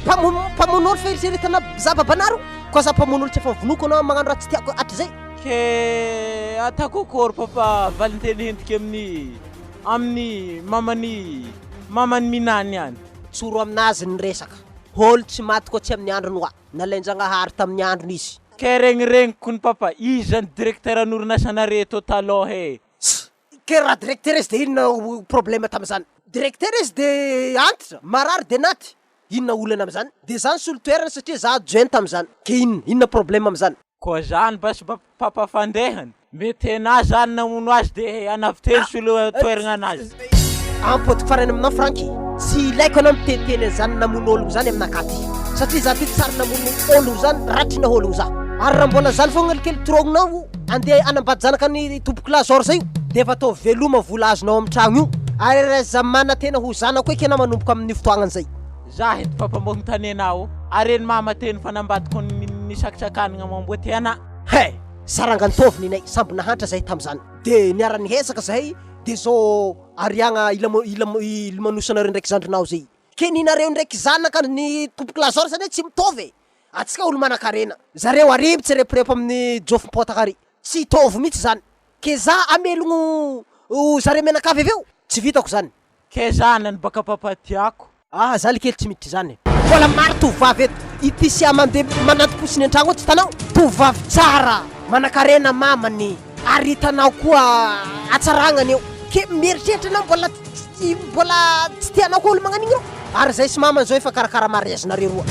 Mpamono mpamono olo fieritreretana za babanareo? Koa za mpamono olo tsy efa vonoiko anao magnano raha tsy tiako hatrizay.
Ke ataoko akory papa valinteny hentiky amin'ny amin'ny maman'i maman'i Minany any.
Tsoro aminazy ny resaka. Olo tsy maty koa tsy amin'ny androny hoa. Nalain-jagnahary tamin'ny androny izy.
Ke regniregniko ny papa, izy zany directeur n'orinasanare tô talôha e.
Tss! Ke raha directeur izy de inona problème tamzany? Directeur izy de antitra, marary de naty, inona olana amzany? De za nisolo toerana satria za adjoint tamzany, ke inona? Inona problème amzany?
Koa zany basy mba papa fandehany, mety enah zany namono azy de anavy nisolo toeragna anazy.
Ampodiko farany aminao Franky, tsy ilaiko anao miteniteny an'izany namono ologno zany aminakahy ty, satria za ty tsy ary namono ologno zany ratrina ologno za, ary raha mbola zany fogna kely torogninao andeha hanambady zanaka an'i tompokolahy Georges io, de efa atao veloma vola azonao amin'ny tragno io, ary aza manantena ho zanako eky anao manomboka amin'io fotoagnany zay.
Za eto papa mbô agnontany anao, ary eny mama teny fa nambadiko nisakitsakanigna mamboaty anah.
He! Sarangantaovy ninay, samby nahantra zahay tamzany, de niara-nihezaka zahay, de zao ariagna ilamo ilamo ilomanosanareo ndraiky zandrinao zay. Ke ninareo ndraiky zanaka ny tompoko Lazare zany hoe tsy mitovy e! Antsika olo manankarena. Zareo ary mitsireporepo amin'ny jofom-potaka ary. Tsy hitovy mihitsy zany. Ke za hamelogno zareo mianakavy avy eo? Tsy vitako zany.
Ke zany any baka papa tiako.
Ah za le kely tsy miditra izany e. Mbola maro tovovavy eto. Ity sia mandeha manantom-posiny an-tragno ao tsy hitanao? Tovovavy tsara, manankarena mamany ary hitanao koa hatsaragnany eo. Ke mieritreritra anao mbola tsy mbola tsy tianao koa olo magnan'igny eo? Ary zay sy mamany zao efa karakara mariage nareo roa.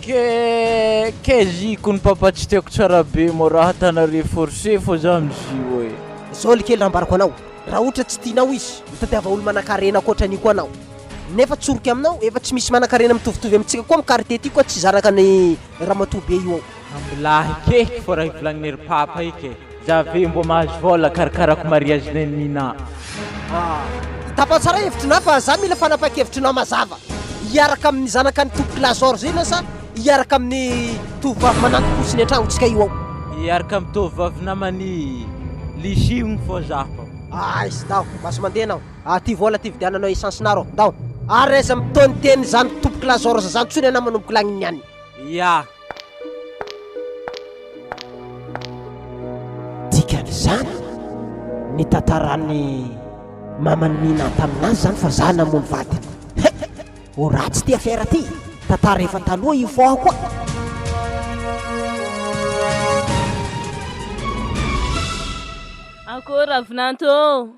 Ke ke ziko ny papa tsy tiako tsara be moa raha atanare forcé fô za amzio e.
Zao le kely raha ambarako anao, raha ohatra tsy tianao izy, mitadiava olo manankarena ankoatran'io koa anao. Nefa tsoriko aminao, efa tsy misy manankarena mitovitovy amintsika koa am quartier ty koa tsy zanakan'i ramatoa be io ao.
Ambilahy keky fô raha ivolagniny ry papa eky e. Za ve mbô mahazo vôla karakarako mariage neny Nina.
Ah. Tapaho tsara hevitrinao fa za mila fanapahan-kevitrinao mazava. Hiaraka amin'ny zanakan'i tompoko Lazare zay ianao sa hiaraka amin'ny tovovavy manantom-posiny an-tragnontsika io ao?
Hiaraka amin'ny tovovavy naman'i Lisy igny fô za fa.
Aiz, ndao, maso mandeha anao. Ah, ty vola ty vidiananao essence-nà rô. Ndao. Ary aiza mitaoniteny zany tompoko Lazare zany tsony anao manomboka lagniny niany.
Ya.
Dikan'izany, ny tantaran'i maman'i Nina tamin'azy zany fa za namono vadiny. He! Ho ratsy ty affaire ty! Tantara efa taloha io fôha koa.
Akory Ravinanto ô!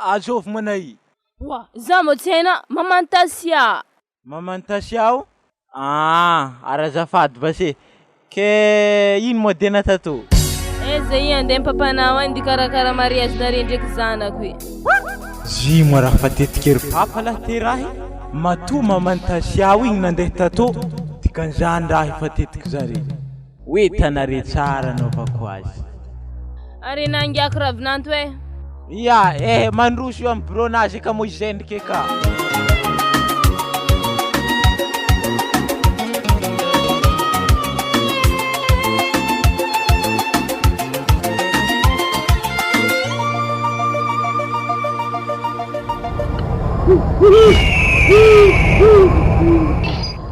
Azovy manay.
Oa, za mbô tsy hainà, maman'i Tasia.
Maman'i Tasia o? Aa, ary azafady base, ke ino moa dia natato?
Aiza i andeha papanao any dikarakara mariage nare ndreky zanako i.
Zy moa raha fa tetik'ery papa lahy te rahy, matoa maman'i Tasia o igny nandeha tato, dikan'izany raha efa tetiky zare. Hoe hitanare tsara anaovako azy.
Ary nangiako ravinanto eh.
Ya eh mandroso io am bureau nazy ka moa izendrika ka.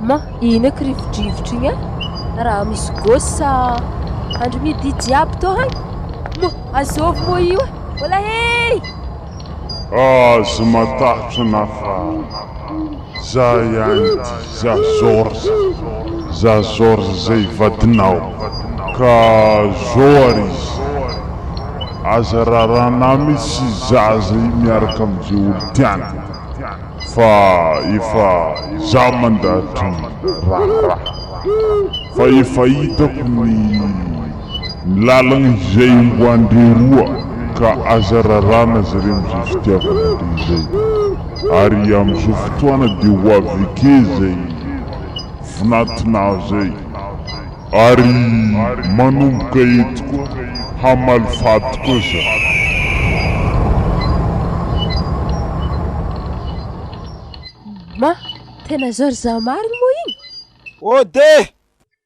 Ma, ino eky rivodrivotra igny e? Raha misy gôsy sa andro midi jiaby tô hay? Moa, azôvy moa io e? Mbola hey!
Aza matahotra anah fa za ihany ty, za Georges, za Georges zay vadinao, ka zao ary izy, aza rarana mitsy zaza io miaraka amizay olo tiany. Fa efa za mandahatra ny raharaha fa efa hitako ny ny lalagna izay omboandre roa ka aza rarana zare amizay fitiavana ndre izay ary amizao fotoana de ho avy eke zay vonatinao zay ary manomboka eto koa hamaly faty koa za.
Ma, tena Georges marigny moa igny?
Ode!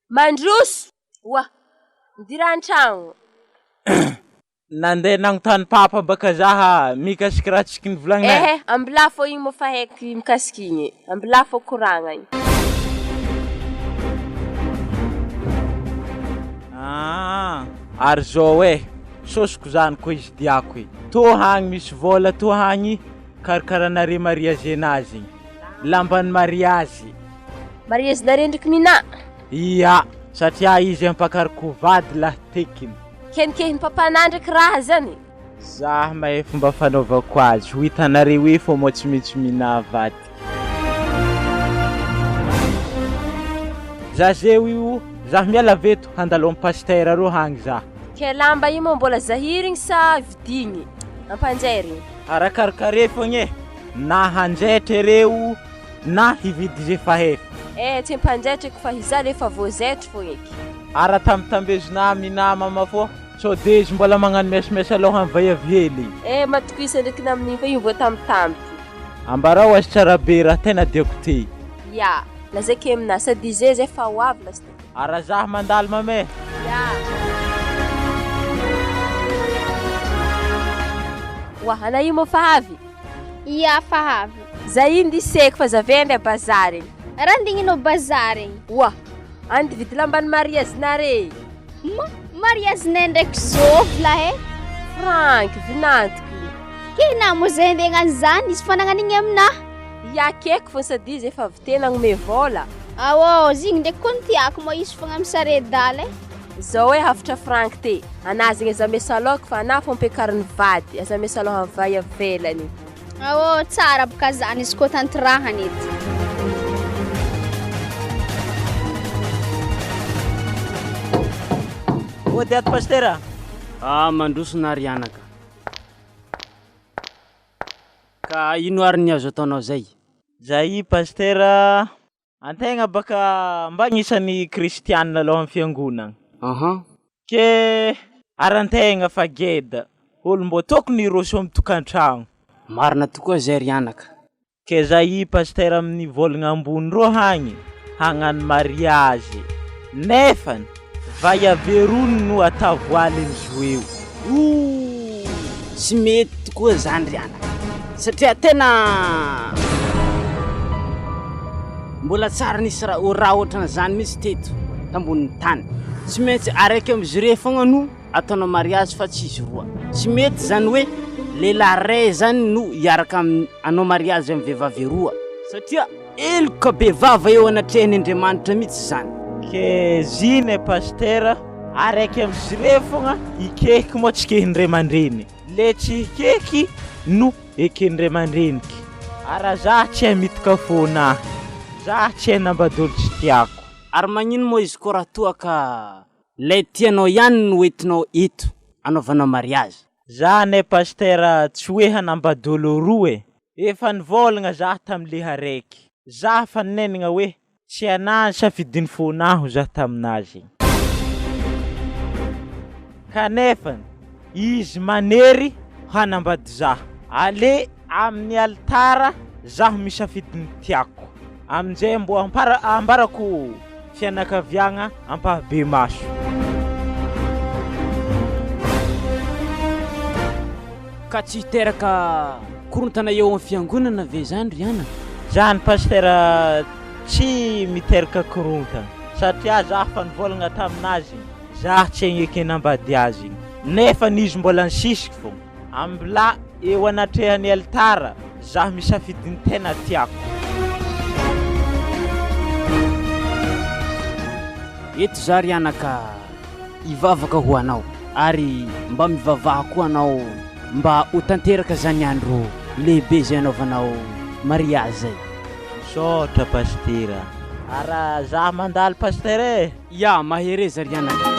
Mandroso! Oa, midira an-tragno.
Nandeha nagnontany papa baka zaha mikasiky raha tsiky nivolagninay.
Ehe, ambilà fô igny moa fa haiko mikasiky igny e, ambilà fô koragna igny.
Aa, ary zao e, sôsiko zany koa izy diako e, tô hagny misy vôla tô hagny karakaranare mariagenazy igny, lamban'ny mariazy.
Mariazinare ndreky Minà?
Ia, satria izy ampakariko vady lahy tekiny.
Kenikehin'i papanà ndraiky raha zany.
Zah mahay fomba fanaovako azy, ho hitanareo eo fô mô tsy maintsy minà avadika. Zah zeo io, zah miala avy eto handalo am pasitera reo hagny zah.
Kay lamba io moa mbola zahirigny sa vidigny? Ampanjairigny?
Arakarakare fogna e, na hanjaitra reo na hividy ze fahefa.
Eh tsy ampanjaitra eky fa hizaha le efa voazaitry fogna eky.
Ara tambitambezinà minà mama fô sao de izy mbola magnano mesimes aloha am vaiavy hely.
Eh matokisa ndreky namin'igny fa io voatambitamby ty.
Ambarao azy tsara be raha tena diako ty.
Ya, lazaiko aminà sady izay zay fa ho avy lasteo.
Ara zah mandalo mama e.
Ya. Oa, ana io moa fa avy?
Ia fa avy.
Za iny diseko fa za ve andeha bazary igny.
Raha andigninao bazary igny.
Oa! Andy vidy lamban'ny mariazinare.
Ma! Mariazinay ndraiky zovy lahy e.
Franky, vinantiko.
Ke na moa zay andeha hagnano zany, izy fa nagnano igny aminahy.
Ia akeko fô sady izy efa avy teo nagnome vôla.
Aô, izy igny ndraiky koa no tiako moa izy fogna misare-dala e.
Zao e hafatra Franky ty, anà zegny aza miasa lôko fa anà fô ampiakarin'ny vady, aza miasa lôha vay avelany.
Aô, tsara boka zany izy koa tantirahany edy.
Ody ato Pasitera.
Ah, mandroso nary anaka. Ka ino ary ny azo ataonao zay?
Zay Pasitera, antegna baka mba agnisan'ny kristianina aloha amin'ny fiangonana.
Aha.
Ke ary antegna fa geda, olo mbô tokony hiroso amin'ny tokantragno.
Marina tokoa zay ry anaka.
Ke zay Pasitera amin'ny vôlagna ambony rô hagny hagnano mariazy, nefany vaiaverony no atao voaly mizoeo.
Ooh! Tsy mety tokoa zany ry anaka, satria tena mbola tsary nisy raha ohatran'izany mihitsy teto tambonin'ny tany. Tsy maintsy araiky amin'izy ireo foagna no ataonao mariazy fa tsy izy roa. Tsy mety zany hoe lehilahy ray zany no hiaraka amin'ny hanao mariazy amin'ny vehivavy roa satria heloka bevava eo anatrehan' Andriamanitra mihitsy zany.
Ke zine Pasitera, araiky amin'izy ireo fogna hikehiky moa tsy kehin'ny ray aman-dreny. Le tsy hikehiky no eken'ny ray aman-dreniky. Ara zah tsy hamitaka fôna, zah tsy hanambady olo tsy tiako.
Ary magnino moa izy koa raha toa ka lay tianao ihany no entinao eto anaovanao mariazy?
Zah anie Pasitera tsy hoe hanambady olo roa e! Efa nivôlagna zah tamle araiky. Zah fa ninenigna hoe tsy anah ny safidin'ny fônaho zah taminazy. Kanefa izy manery hanambady zah. Ale amin'ny alitara zaho misafidy ny tiako. Aminjay mbô ampara ambarako fianakaviagna ampahabemaso.
Ka tsy hiteraka korontana eo amin'ny fiangonana ve zany ry anaka?
Zany Pasitera tsy miteraka korontana satria zah fa nivolagna taminazy zah tsy hagneke hanambady azy nefany izy mbola nisisiky fô. Ambilà eo anatrehan'ny alitara, zaho misafidy ny tena tiako.
Eto za ry anaka hivavaka ho anao ary mba mivavaha koa anao mba ho tanteraka zany andro lehibe zay anaovanao mariazy zay.
Misaotra Pasitera. Ara za mandalo Pasitera e!
Ya, mahereza ry anaka.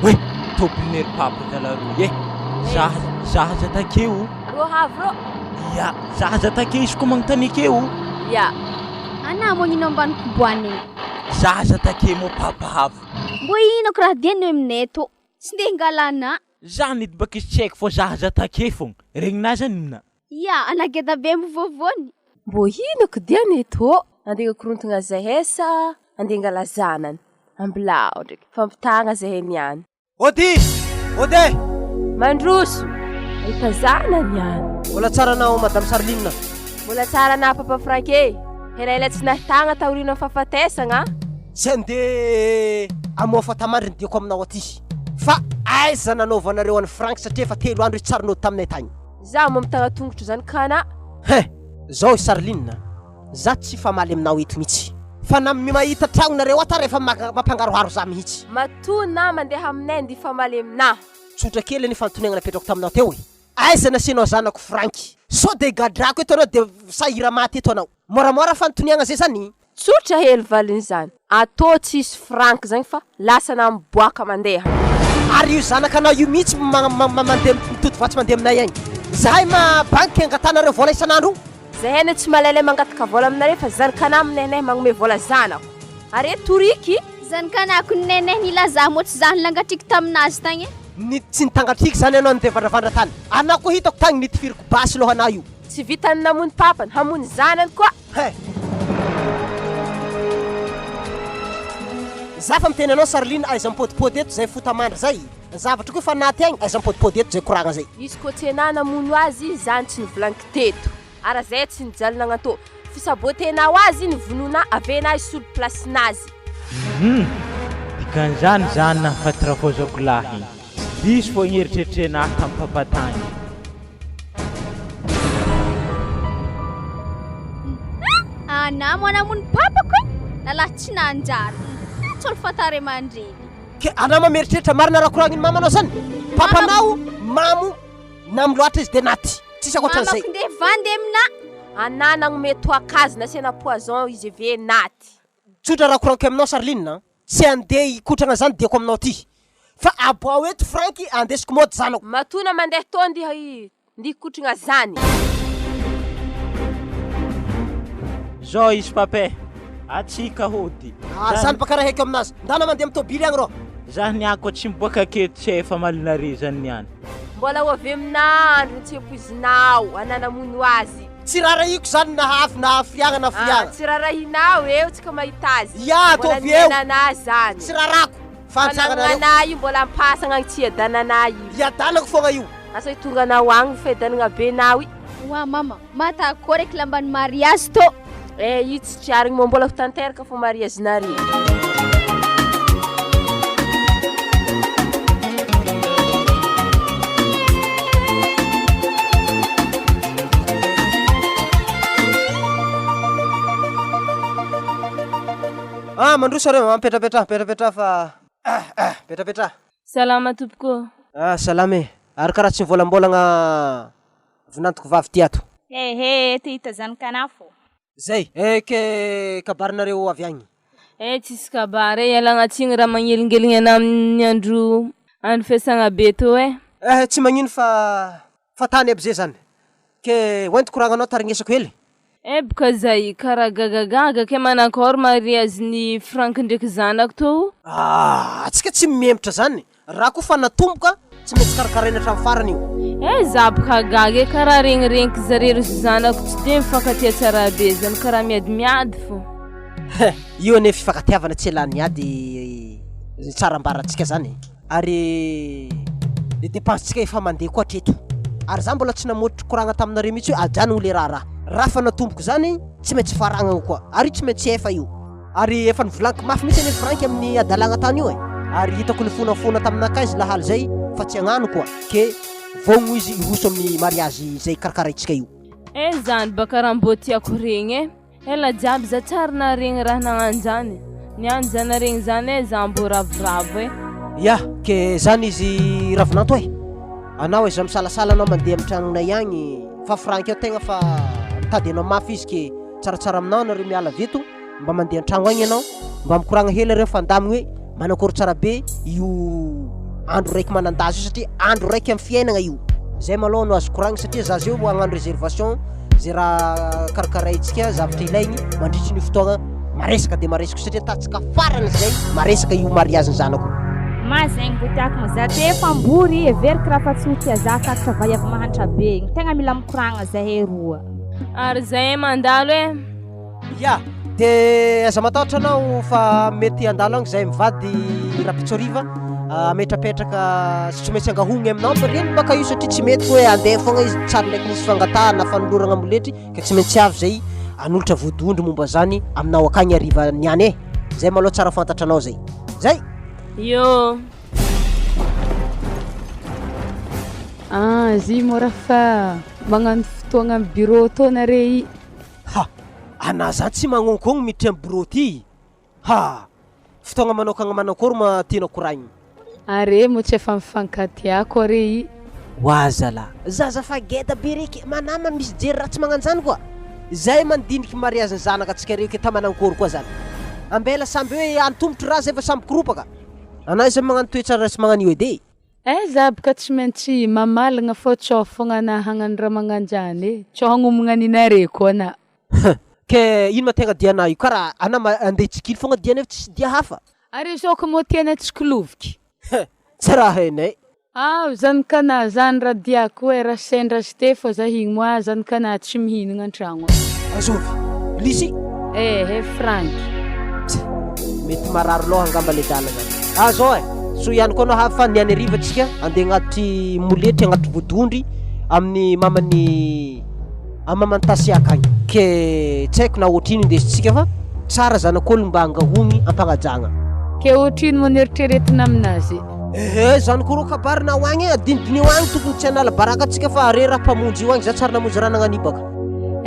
Oe, tôbilin'ery papa zalaroy e. Za za aza takeo.
Rô havy rô.
Ya, za aza takeo izy koa magnontany akeo.
Ya.
Anà moa gnino ambany koboany igny.
Za aza takeo moa papa havy.
Mbô ino ko raha diany aminay tô? Tsy ndeha hingalana.
Za nidy baka izy tsy haiko fô za aza take fogna. Regninà zany inona?
Ya, ana geda be mivôvôny.
Mbô ino ko diany tô? Andeha hikorontagna zahay sa andeha hangala zanany? Ambilao ndraiky. Fampitagna zahay niany.
Ody! Ody e!
Mandroso! Mahita zanany any.
Mbola tsara anao Madame Charline.
Mbola tsara anah Papa Franck e! Elaela tsy nahitagna taorian'ny fahafatesagna.
Tsy andeha hamoha fatamandry ny diako aminao aty fa aiza nanaovanareo an'i Franck satria efa telo andro izy tsary nody taminay tagny.
Zaho moa mitagna tongotro zany kana.
Hein! Zao i Charline a! Za tsy hifamaly aminao eto mihitsy fa na mahita tragno nareo ato ary efa mampangaroharo za mihitsy.
Matoa na mandeha aminay ndy hifamaly aminah.
Tsotra kely anie fanontoniagna napetrako taminao teo e! Aiza nasianao zanako Franky? Sao de gadrako eto anao de sahira maty eto anao. Moramora fanontoniagna zay zany.
Tsotra hely valin'izany. Atô tsisy Frank zagny fa lasa na miboaka mandeha.
Ary io zanakanao io mihitsy mandeha mitody vatsy mandeha aminay agny. Zahay ma banky angatanareo vola isan'andro io.
Zahay anie tsy malailay mangataka vola aminareo fa zanakanah aminay magnome vola zanako. Are toriky.
Zanakanako neneh nilaza moa tsy zah nilangatriky taminazy tagny e.
Ny tsy nitangatriky zany anao nitevandravandra tany. Anao koa hitako tagny nitifiriko basy lohanao io.
Tsy vitan'ny namono papany, hamono zanany koa.
He! Za fa miteny anao Sarline aiza mipodipody eto zay fotamandry zay, zavatra koa efa anaty agny aiza mipodipody eto zay koragna zay.
Izy koa tsy enah namono azy zany tsy novolaniko teto. Ara zay tsy nijaly nagnatô. Fisabotenao azy ny vonoina avena hisolo place nazy.
Humm! Dikan'izany zany nahafaty rafoazako lahy igny. Tsy diso fô igny eritreritrenah tam papa tagny.
Anah moa namono papako e! Lalahy tsy nanjary. Tsy olo fantara aman-dreny.
Ke anah ma mieritreritra marina raha koragniny mamanao zany? Papanao mamo namo loatra izy de naty. Tsisy ankoatran'izay.
Mamako ndeha vandy aminah.
Anah nagnome toaka azy nasiana poison izy ave naty.
Tsotra raha koragniko aminao Sarline a! Tsy andeha hikotrana zany diako aminao ty fa aboaho eto Franky andesiko mody zanako.
Matoa na mandeha tô ndeha hikotrana zany.
Zao izy pape, atsika hody.
Ah zany baka raha haiko aminazy. Ndana mandeha am tôbily agny rô.
Zah niany koa tsy miboaka aketo tsy efa malinare zany niany.
Mbola ho avy aminà andro tsy ampoizinao anà namono azy.
Tsy rarahiko zany na avy na firiagna na firiagna.
Ah, tsy rarahinao eo tsika mahita azy.
Ya,
Mbola
ataovy eo.
niainana zany.
Tsy rarako fa anjaranareo.
Fanagnana io mbola ampasagna agny tsy iadanana io.
Iadanako fogna io.
Asa hitonga anao agny fiadanagna be nao i.
Oa mama, mata akory eky lamban'ny mariazy tô.
Eh io tsy triarigny moa mbola ho tanteraka fô mariazinareo.
Ah mandroso areo ah, mipetrapetraha mipetrapetraha fa ah ah mipetrapetraha.
Salama tompoko ô.
Ah salama e, ary karaha tsy mivolambolagna vinantoko vavy ty ato.
Ehe, te hita zanak'anah fô.
Zay eh ke kabarinareo avy agny.
Eh tsisy kabary eh, ialagna tsigny raha magnelingeligny anah amin'ny andro andro fiasagna be tô eh.
Eh tsy magnino fa fa tany aby zay zany. Ke hoentiko koragnanao tarignesako hely.
Eh boka zay karaha gagagaga ke manakôry mariazin'i Franck ndreky zanako tô o.
Ah atsika tsy mihembotra zany Raha koa fa natomboka, tsy maintsy karakaraina hatramin'ny farany io.
Eh za boka gaga e, karaha regniregniky zare ry zanako tsy de mifankatia tsara be zany, karaha miadimiady fô.
He, io anie fifankatiavana tsy ialany ady tsara ambarantsika zany e. Ary le depense-tsika efa mandeha koa hatreto. Ary za mbola tsy namoritry koragna taminareo mihitsy hoe ajanogno le raharaha. Raha fa natomboko zany, tsy maintsy faragnagna koa. Ary io tsy maintsy efa io. Ary efa novolaniko mafy mihitsy anie Frank amin'ny hadalagna tany io e! Ary hitako nifonafona taminakahy izy lahaly zay fa tsy hagnano koa ke vogno izy hiroso amin'ny mariazy izay karakaraintsika io.
Eh zany baka raha mbô tiako regny eh! Ela jiaby za tsary naharegny raha nagnano zany, niany za naregny zany eh za mbô ravoravo eh!
Ya, ke zany izy ravinanto eh! Anao aiza misalasala anao mandeha amin'ny tragnonay agny fa Frank ao tegna fa mitady anao mafy izy ke tsaratsara aminao anareo miala avy eto. Mba mandeha an-tragno agny ianao, mba mikoragna hely areo fandamigny hoe manakôry tsara be io andro raiky manan-daza io satria andro raiky amin'ny fiainagna io. Zay malôha no azo koragnina satria za zeo hagnano réservation zay raha karakaraintsika, zavatra ilaigny mandritry ny fotoagna maresaka de maresaka io satria ataontsika farany zay maresaka io mariazin'ny zanako io.
Ma zegny mbô tiako ma za te efa ambory heveriko raha fa tsy ho tia za takatra vaiavy mahantra be igny tegna mila mikoragna zahay roa.
Ary zahay mandalo eh.
Ya, de aza matahotra anao fa mety handalo agny zahay mivady rapitso hariva hametrapetraka sy tsy maintsy angahogny aminao fa reny baka io satria tsy mety hoe andeha fogna izy tsary ndraiky nisy fangatahana na fanoloragna amboletry ka tsy maintsy avy zay hanolotra vodiondry momba zany aminao akagny hariva niany e, zay malôha tsara fantatranao zay, zay!
Yo.
Ah, zy moa raha fa magnano fotoagna amy bureau tô nare i.
Ha! Anà zany tsy magnonkogno miditra am bureau ty! Ha! Fotoagna manokagna manakôry ma tianao koragnina?
Are moa tsy efa mifankatia ko are i.
Oa zalah! Zaza fa geda be reky, manama misy jery raha tsy magnanjany koa! Zay mandiniky mariage ny zanaka tsika reo ke ta manankôry koa zany! Ambela samby hoe antomotra raha zay fa samby koropaka! Anà izay magnano toetra ratsy magnan'io edy e!
Eh za boka tsy maintsy mamalagna fô tsô fogna ana hagnano raha magnanjany e, tsô hagnomagna ninare koa ana.
Huh! Ke ino ma tegna dianà io? Karaha anà ma andeha hitsikilo fogna dia nefa tsisy dia hafa.
Ary zao ko mô tiana tsikiloviky.
Huh! Tsy raha hainay.
Ao zanak'anah zany raha diako e raha sendra azy te fô za higny moa zanak'anah tsy mihinagna antragno ao.
Azovy? Lisy?
Ehe Franky.
Tsa! Mety marary loha angamba le dala zany. Ah zao e! Soa ihany koa anao hafa fa niany hariva tsika andeha agnatitry moletry agnatitry vodiondry amin'ny maman'i amin'ny maman'i Tasia akagny. Ke tsy haiko na ohatrino indesintsika fa tsara zanak'olo mba angahogny ampagnajagna.
Ke ohatrino moa ny eritreretina aminazy?
Ehe zany koa rô kabary nao agny e, adinodinio agny tokony tsy hanala baraka antsika fa are raha mpamonjy io agny za tsary namonjy raha nagnanibaka.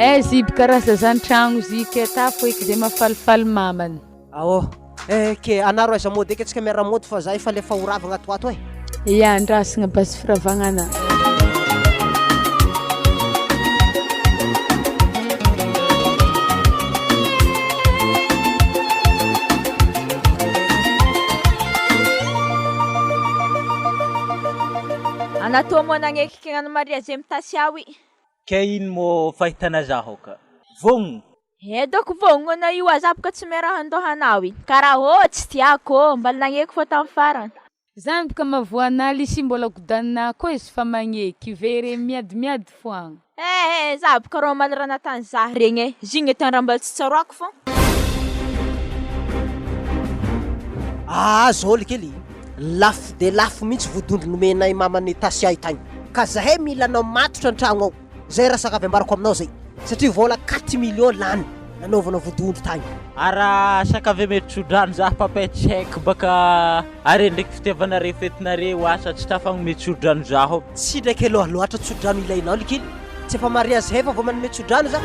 Eh ziby karaha zaza antragno zy ke tafo eky ze mahafalifaly mamany.
Ao eh ke anaro aiza mody eky antsika miara mody fa za efa lefa ho ravagna ato ato eh.
Ia andrasagna basy firavagna
Ana toa moa nagneky kegnano mariazy amy Tasia io.
Ke ino mô fahitana zaho ka? Vogno!
Eh dôko vogno anao io aza boka tsy miaraha andohanao i. Karaha ô tsy tiako ô, mbala nagneky fô tamy farany.
Zany boka mahavoa anah lisy mbola godaninah koa izy fa magneky, very miadimiady foagna.
Eh eh za boka rô omaly raha natany za regny eh, zigny tany raha mbola tsy tsaroako fô.
Aa zao likely, lafo de lafo mihitsy vodondro nomenay maman'i Tasia io tagny, ka zahay mila anao matotra antragno ao, zay raha sakavy ambarako aminao zay, satria vola quatre millions lany nanaovana vodondro tagny.
Ara sakavy ame tsodrano za papa tsy haiko baka are ndraiky fitiavanareo fetinareo asa tsy tafagnome tsodrano zaho.
Tsy ndraiky aloha loatra tsodrano ilainao likely, tsy efa mariazy hefa vao manome tsodrano za.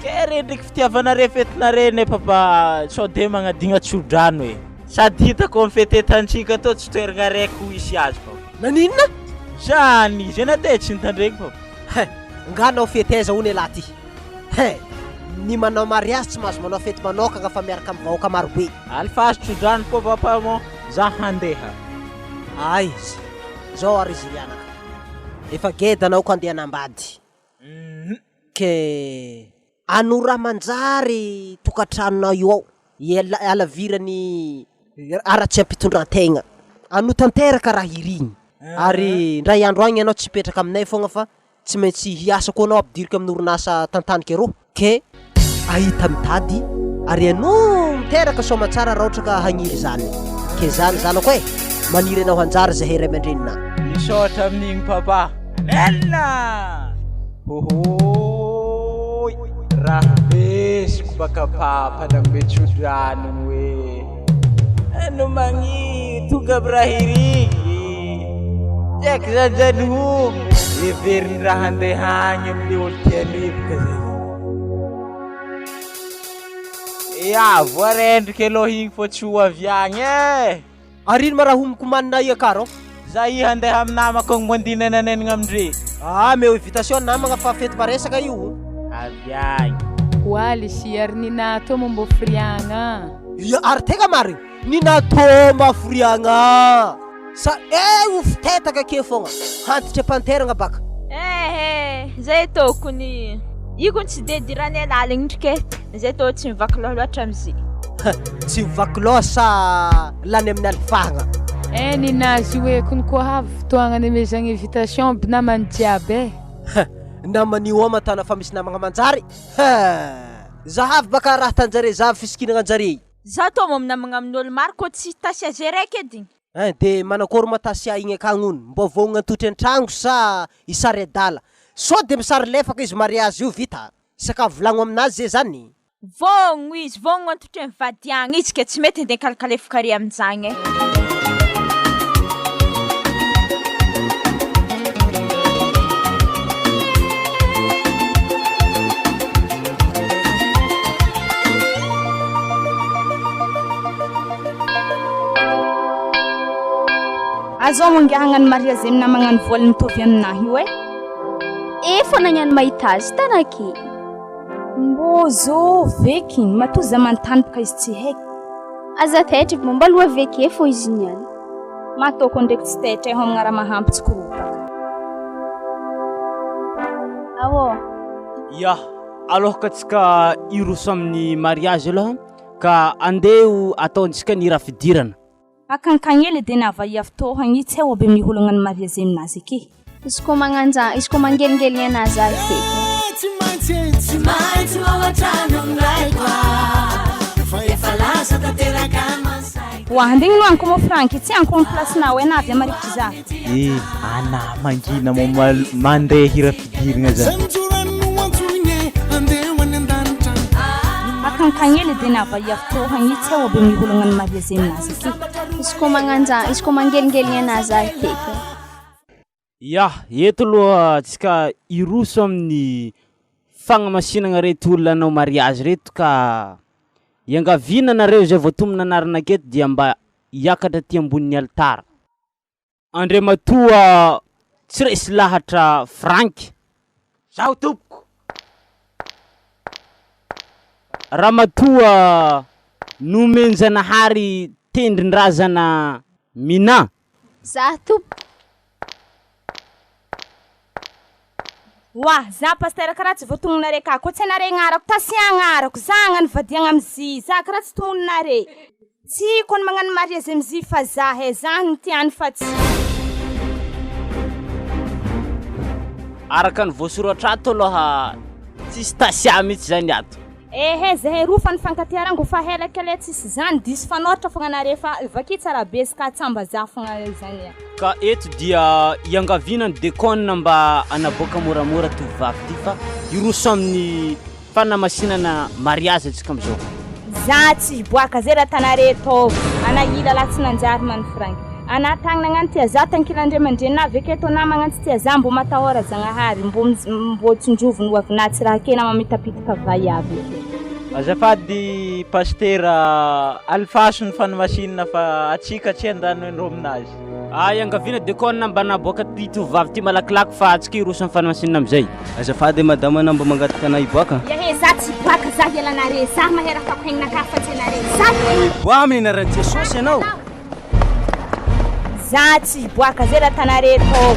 Ke re ndraiky fitiavanareo fetinareo ne papa sao de magnadigna tsodrano e. Sady hitako am fetetantsika tô tsy toeragna araiky ho hisy azy papa.
Naninona?
Zany izy anah te tsy nitandregny papa.
He, nga anao fety aiza hono elah ty? He, ny manao mariazy tsy mahazo manao fety manokagna fa miaraka am vahoaka maro be.
Alefaso tsodrano koa papa mo za handeha.
Aiza, zao ary izy ry anaka. Efa geda anao ko andeha hanambady. Ke ano raha manjary tokantranonao io ao, iala- alavirany haratsiam-pitondran-tegna. Ano tanteraka raha irigny, ary ndray andro agny anao tsy hipetraka aminay foagna fa tsy maintsy hiasa koa anao ampidiriko amin'ny orinasa tantaniko arô, ke ahita mitady ary anao miteraka soamatsara raha ohatra ka hagniry zany. Ke zany zanako e, maniry anao hanjary zahay ray aman-dreninà.
Misaotra amin'igny papa. Amen! Hohooy! Raha vesiko baka papa nagnome tsodrano hoe ano magny tonga aby raha irigny. Tsy haiko zany zany homo. Heveriny raha handeha agny amle olo tia rivoka zay. Ya, voarendrika aloha igny fô tsy ho avy agny eh!
Ary ino ma raha homokomanina iakaro ao?
Za i handeha amy namako agny mbô andeha amindre.
Ah, omeo invitation namagna fa fety maresaka io.
Avy agny.
Hoaly sy ary Nina tô moa mbô firiagna.
Ia, ary tegna marigny, Nina tô mba firiagna. Sa eh ho fitetaka ake fogna, hantitra am-panteragna baka.
Eh eh, zay tokony. Io kony tsy de idiranay laligny ndriky e, zay tô tsy mivaky loha loatra amizay.
Tsy mivaky loha sa lany amin'ny alifahagna?
Eh ninazy io e kony koa avy fotoagna nemezagna invitation aby namany jiaby e.
Naman'io ao matana fa misy namagna manjary. Zahavy baka raha tanjare zahavy fisikinagna anjare.
Za tô mô minamagna amin'olo maro kô tsy tasy aze raiky edy.
Ein de manakôry ma Tasia igny akagny hono? Mbô vôgnona antotry an-tragno sa hisary adala? Sao de misary lefaka izy mariazy io vita? Isaka volagno aminazy ze zany?
Vôgno izy, vôgno antotry mivady agny izy ke tsy mety andeha kalekalefaka ary aminjagny e.
Azao moa ngiahy hagnano mariazy amin'ny namagna voaly mitovy aminahy io e.
Efa nagnano mahita azy tanaky.
Mbô zovy eky, matoa za manontany bôka izy tsy haiko.
Aza taitra mba aloha avy ake fô izy niany.
Matoko ndraiky tsy taitra homagna raha mahampy tsy koropaka.
Ao.
Ya, aloha antsika hiroso amin'ny mariage aloha ka andeha ho ataontsika ny raha fidirana.
Akankagny hely edy anah vaiavy tôhagny tsy hay aby amin'ny olo hagnano mariazy aminazy ake.
Izy koa magnanja, izy koa mangelingeligny anah za eky.
Tsy maintsy e, tsy maintsy ho ao an-trano ny raiko a, efa lasa tanteraka ny
Oa, andeha ino any koa moa Franky, tsy any koa ny place-nao e, na avy amarikitry za.
Eh, anah mangina mo mandre hira fidirigna zany.
Akankagny hely edy anah vaiavy tôhagny tsy hay aby amin'ny olo hagnano mariazy aminazy ake.
Izy koa magnanja, izy koa mangelingeligny anah za eky.
Ya, eto aloha tsika hiroso amin'ny fagnamasinagna reto olona hanao mariazy reto ka iangaviana nareo zay voatomona anarana aketo dia mba hiakatra aty ambonin'ny alitara. Andriamatoa tsy resy lahatra Franck. Zaho tompoko. Ramatoa Nomenjanahary Tendrindrazana Minah.
Za tompoko.
Oa, za pasteur karaha tsy voatognonare ka, koa tsy anare agnarako, tasia agnarako, za hagnano vadiagna amzy, za karaha tsy tognonare. Tsy ko ny magnano mariazy amzy fa za he, za no tiany fa tsy.
Araka ny voasoratra ato aloha tsisy Tasia mihitsy zany ato.
Ehe zahay roa fa nifankatia rango fa hela kele tsisy zany diso fanoratra fogna nare fa vaky tsara be ska tsambazaha fogna zany a.
Ka eto dia iangaviana ny dekona mba hanaboaka moramora tovovavy ty fa hiroso amin'ny fanamasinana mariazy antsika amizao.
Za tsy hiboaka zay raha tanare tô ana ila lahy tsy nanjary man frank ana tagny nagnano tia za tankilandray aman-drenina avy ake tô na magnano tsy tia za mbô matahora zagnahary mbô mbô tsinjoviny ho avinà tsy raha ake na mamitapitaka vaiavy ake.
Azafady Pasitera, alefaso ny fanamasinana fa atsika tsy handany andro aminazy.
Ah, iangaviana dekona mba naboaka ty tovovavy ty malakilaky fa atsika hiroso amin'ny fanamasinana amizay.
Azafady madama anao mba mangataka anah hiboaka.
Ehe za tsy hiboaka za hiala anare za mahay raha ataoko haignanakahy fa tsy anare za.
Miboaha amin'ny anaran'i Jesosy ianao.
Za tsy hiboaka zay raha tanare tô.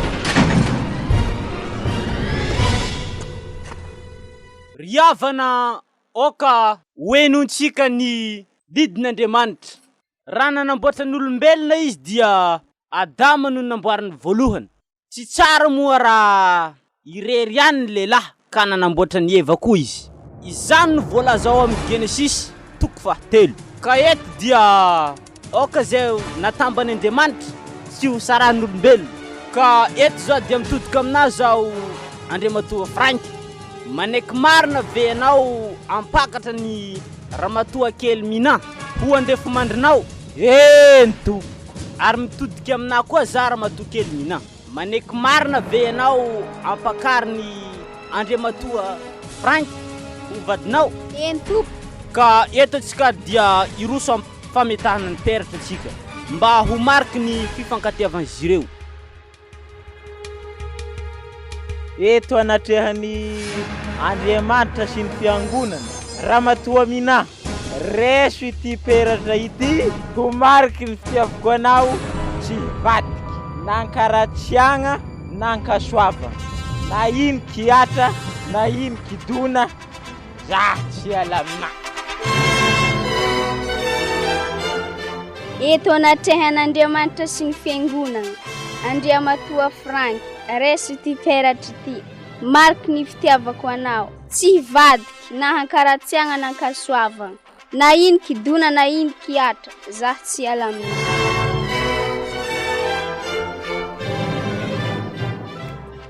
Ry havana aoka ho henointsika ny didin'Andriamanitra. Raha nanamboatra ny olombelona izy dia Adama no namboariny voalohany. Tsy tsara moa raha irery ihany ny lehilahy ka nanamboatra an'i Eva koa izy. Izany no voalaza ao amin'ny Genesisy toko fahatelo. Ka eto dia aoka izay natamban' Andriamanitra tsy ho sarahan'olombelona. Ka eto izao dia mitodika aminà izao Andriamatoa Frank. Manaiky marina ve ianao hampakatra ny Ramatoa kely Mina ho andefimandrinao? Eny tompoko. Ary mitodika aminà koa za Ramatoa kely Mina. Manaiky marina ve ianao hampakarin'i Andriamatoa Frank ho vadinao?
Eny tompoko.
Ka eto antsika dia hiroso amin'ny fametahana ny peratra antsika mba ho mariky ny fifankatiavan'izy ireo.
Eto anatrehan'i Andriamanitra sy ny Fiangonana, Ramatoa Minah, reso ity peratra ity ho mariky ny fitiavako anao tsy hivadika, na an-karatsiagna na an-kasoavagna, na ino kihatra na ino kidona, za tsy hiala aminà.
Eto anatrehan'Andriamanitra sy ny Fiangonana, Andriamatoa Frank, raiso ity peratra ity, mariky ny fitiavako anao, tsy hivadiky na hankaratsiagna na ankasoavagna, na ino kidona na ino kihatra, zah tsy hiala aminao.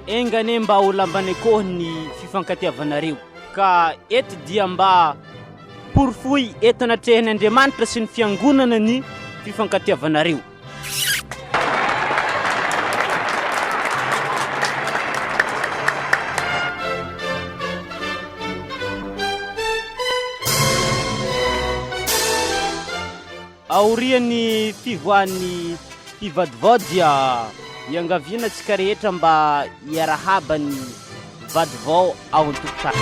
Enga anie mba ho lamban'akoho ny fifankatiavanareo. Ka eto dia mba porofoy eto anatrehan' Andriamanitra sy ny Fiangonana ny fifankatiavanareo. Aorian'ny fivoahan'ny mpivady vao dia iangaviana antsika rehetra mba hiarahaba ny vady vao ao an-tokotany.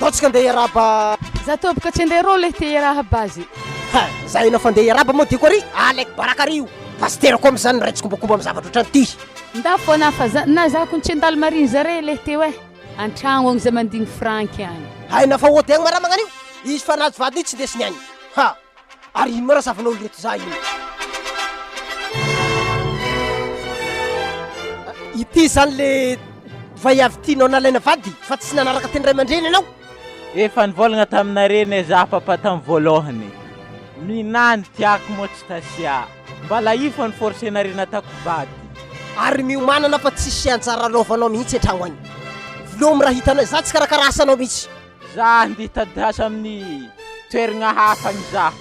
Andao tsika andeha hiarahaba.
Za tompoko tsy andeha rô le te hiarahaba azy.
Ha, za ena fa andeha hiarahaba moa diako ary, alaiko baraka ary io. Pasitera koa amizany miray tsikombakomba amy zavatra ohatran'ity.
Nda fô na fa za na za kony tsy andalo marigny zare le teo eh. Antragno agny za mandigny Franky agny.
Hay na fa hody agny ma raha magnan'io, izy fa nahazo vadiny io tsy ndesiny agny. Ha! Ary ino ma raha zavan'olo reto za io? Ity zany le vaiavy tianao nalaina vady fa tsy nanaraka teny ray aman-dreny ianao?
Efa nivolagna taminare ne za papa tam voalohany. Minany tiako moa tsy tasia. Mbala io fa ni-forcer-nare natako vady.
Ary miomanana fa tsisy anjara lovanao mihitsy an-tragno agny. Velomy raha hitanay, za tsy karakara asanao mihitsy.
Za andeha hitady asa amin'ny toeragna hafa agny za.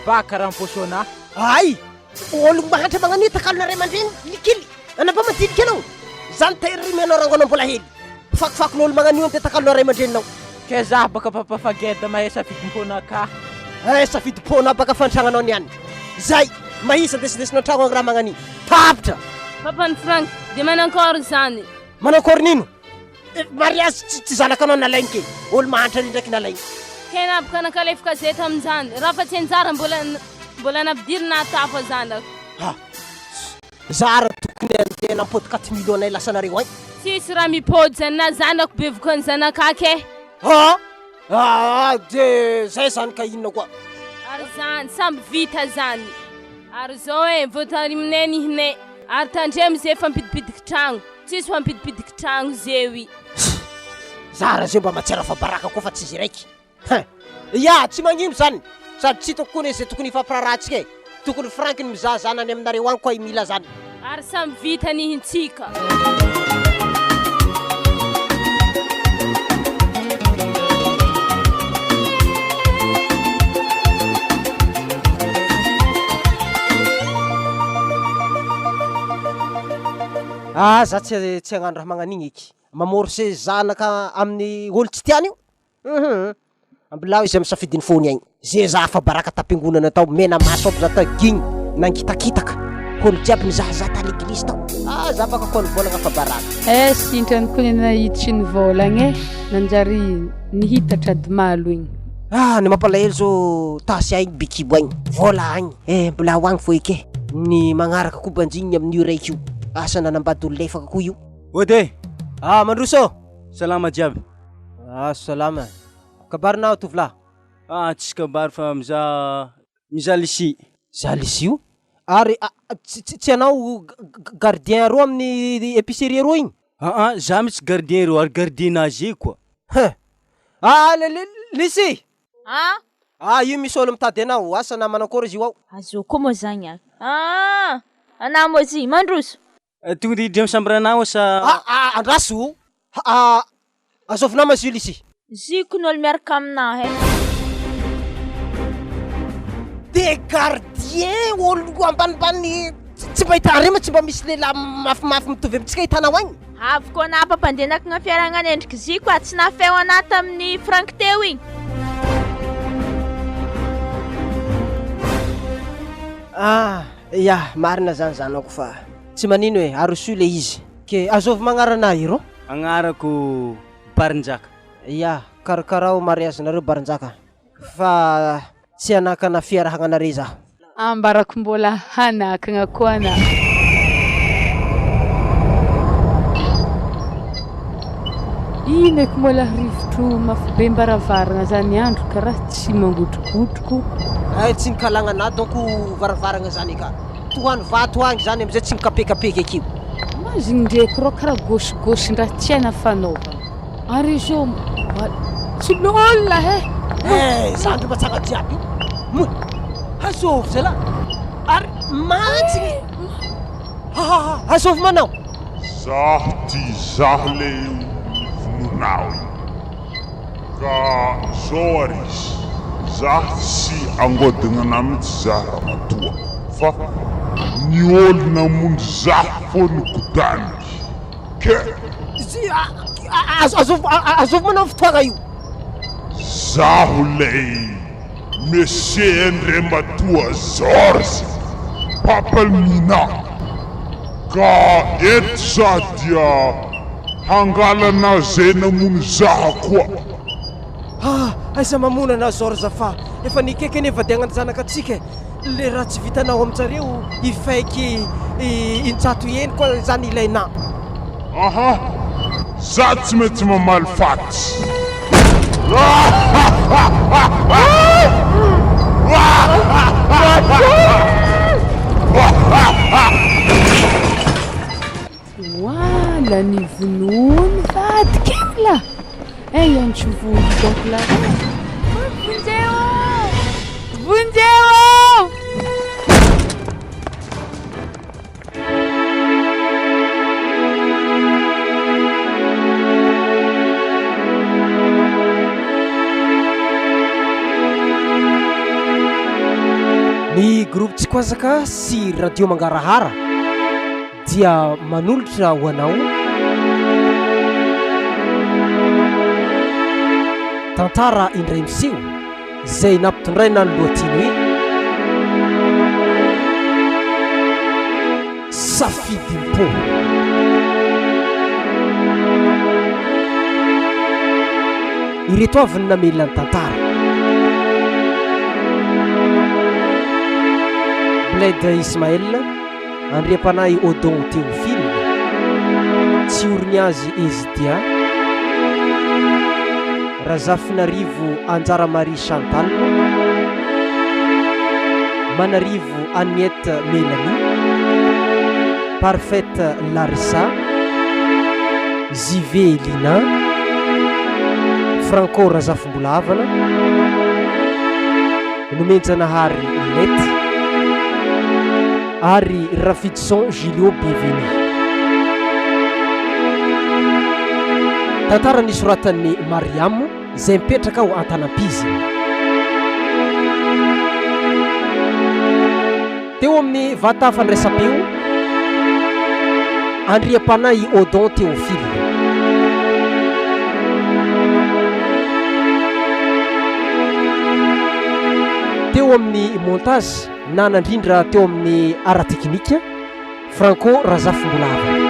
Baka raha miposo anah.
Ay! Olo mahantra magnano io takalona ray aman-dreny likily. Anao mba madinika anao. Za nitahiry anao rangoanao mbola hely. Fakofakon'olo magnano io andeha takalona ray aman-dreninao.
Ke za baka papa fa geda mahay safidim-pona ka.
Eh safidim-pona baka fantragnanao niany. Zay! Mahisa andesindesinao an-tragno agny raha magnan'io. Tapitra!
Papan'i Franck, dia manankôry zany?
Manankôry nino? Mariazy tsy tsy zanakanao nalainy ke. Olo mahantra ry ndraiky nalainy.
Tena boka nankalefoka zay tamin'izany. Raha fa tsy anjara mbola mbola nampidirina atafa zanako.
Ha! Zara tokony andeha nampody quatre millions nay lasanareo agny.
Tsisy raha mipody zany na zanako bevoka ny zanak'aky eh.
Ha! Ah de zay zany ka inona koa.
Ary zany samby vita zany. Ary zao eh vao tariminay ny hinay. Ary tandremo ze fampidipidiky tragno. Tsisy fampidipidiky tragno zeo i.
Zara zeo mba matsiaro afa-baraka koa fa tsy izy raiky. Hein! Ya, tsy magnino zany! Sady tsy hitako koa ne ze tokony hifampiraharahantsika e! Tokony Franck ny mizaha zanany aminareo agny koa i Mila zany.
Ary samy vita nihintsika.
Ah za tsy tsy hagnano raha magnan'igny eky, mamorse zanaka amin'ny ôlo tsy tiany io, hum ambilao izy amy safidin'ny fony agny, ze za afa-baraka tam-piangonana tao, mena maso aby za tagigny, nangitakitaka, ôlo jiaby nizahazaha ta leglizy tao, ah za afaka koa nivôlagna afa-baraka.
Eh sintrany koa ny nahitry ny vôlagna eh, nanjary nihitatra adimalo igny.
Ah ny mampalahelo zao tasy agny be kibo agny, vôla agny. Eh mbola ho agny fô eke. Ny magnaraka koa banjinigny amin'io raiky io. Asa nanambady olo lefaka koa io.
Ody e!
Ah mandroso ô!
Salama jiaby.
Ah salama. Kabarinao tovolahy?
Ah tsisy kabary fa mizaha mizaha Lisy.
Mizaha Lisy io? Ary tsy tsy anao gardien aroa amin'ny épicerie aroa igny?
Ah ah za mitsy gardien reo ary gardien nager koa.
Hein! Ah Lisy!
Ah!
Ah io misy olo mitady anao, asa na manakôry izy io ao.
Azoko koa moa zagny ary. Ah! Anah moa zy, mandroso.
Tonga de hiditra am chambre anah sa.
Ah ah andraso ah azôvy nama izy io Lisy.
Ziko ny olo miaraka aminah eh.
De gardien olo ambanimbany tsy mba hita are ma tsy mba misy lehilahy mafimafy mitovy amintsika hitanao agny.
Avy koa anah mpampandenako gna fiarahagna nendriky ziko ah tsy nahafeo anah tamin'ny frank teo igny.
Ah ya marina zany zanako fa tsy manino e arosoy le izy ke azovy magnarana ahy rô.
Agnarako Barinjaka.
Ya karakarao mariage nareo Barinjaka fa Tsy hanakana fiarahagnanare zaho.
Ambarako mbola hanakagna koa anà. Ino eky mbola rivotro mafy be mbaravaragna zany andro karaha tsy mangotrokotroko.
Hay tsy nikalagna anà donc varavaragna zany ka. Tohano vato agny zany amizay tsy mikapekapeka ekeo.
Mazigny ndreky rô karaha gauche gauche ndraha tsy haina fanaovagna. Ary izy io mba tsy lôla he!
Eh, zandry matsanga jiaby io. Moa azovy zalahy. Ary mantsy. Ha ha ha, azovy manao.
Zaho ty zaho le io nivonoinao io. Ka zao ary izy, zaho tsy angodagna anah mitsy zaho ramatoa fa ny olo namono zaho fô no godaniky. Ke.
Azovy manao fotoagna io.
Zaho lay Monsieur Andriamatoa Georges Papalmina ka eto za dia hangalana zay namono zaha koa.
Ah! Aiza mamono anah Georges fa efa nikaiky anie vadiagna ny zanaka antsika e! Le raha tsy vitanao aminjareo hifaiky injato heny koa zany ilainà.
Aha! Za tsy maintsy mamaly faty!
Wala ny vonono vadiko iny la! Eh antso vonjy donc la Vonjeo ô! Vonjeo ô!
Ny groupe Tsikozaka sy Radio Mangarahara dia manolotra ho anao tantara indray miseho izay nampitondraina ny lohateny hoe Safidim-po. Ireto avy ny namelona ny tantara. Bled Ismaël. Andriampanahy Odon Théophile, Tsioriniazy Ezidia, Razafinarivo Anjara Marie Chantal, Manarivo Agnette Mélanie, Parfaite Larissa, Zive Lina, Franco Razafimbolahavana, Nomenjanahary Lety ary Rafidison Julio Bienvenu. Tantara nisoratan'i Mariam izay mipetraka ao Antanampizina. Teo amin'ny vata fandraisam-peo, Andriampanahy Odon Théophile. Teo amin'ny montage na nandrindra teo amin'ny ara-teknika, Franco Razafimbolava.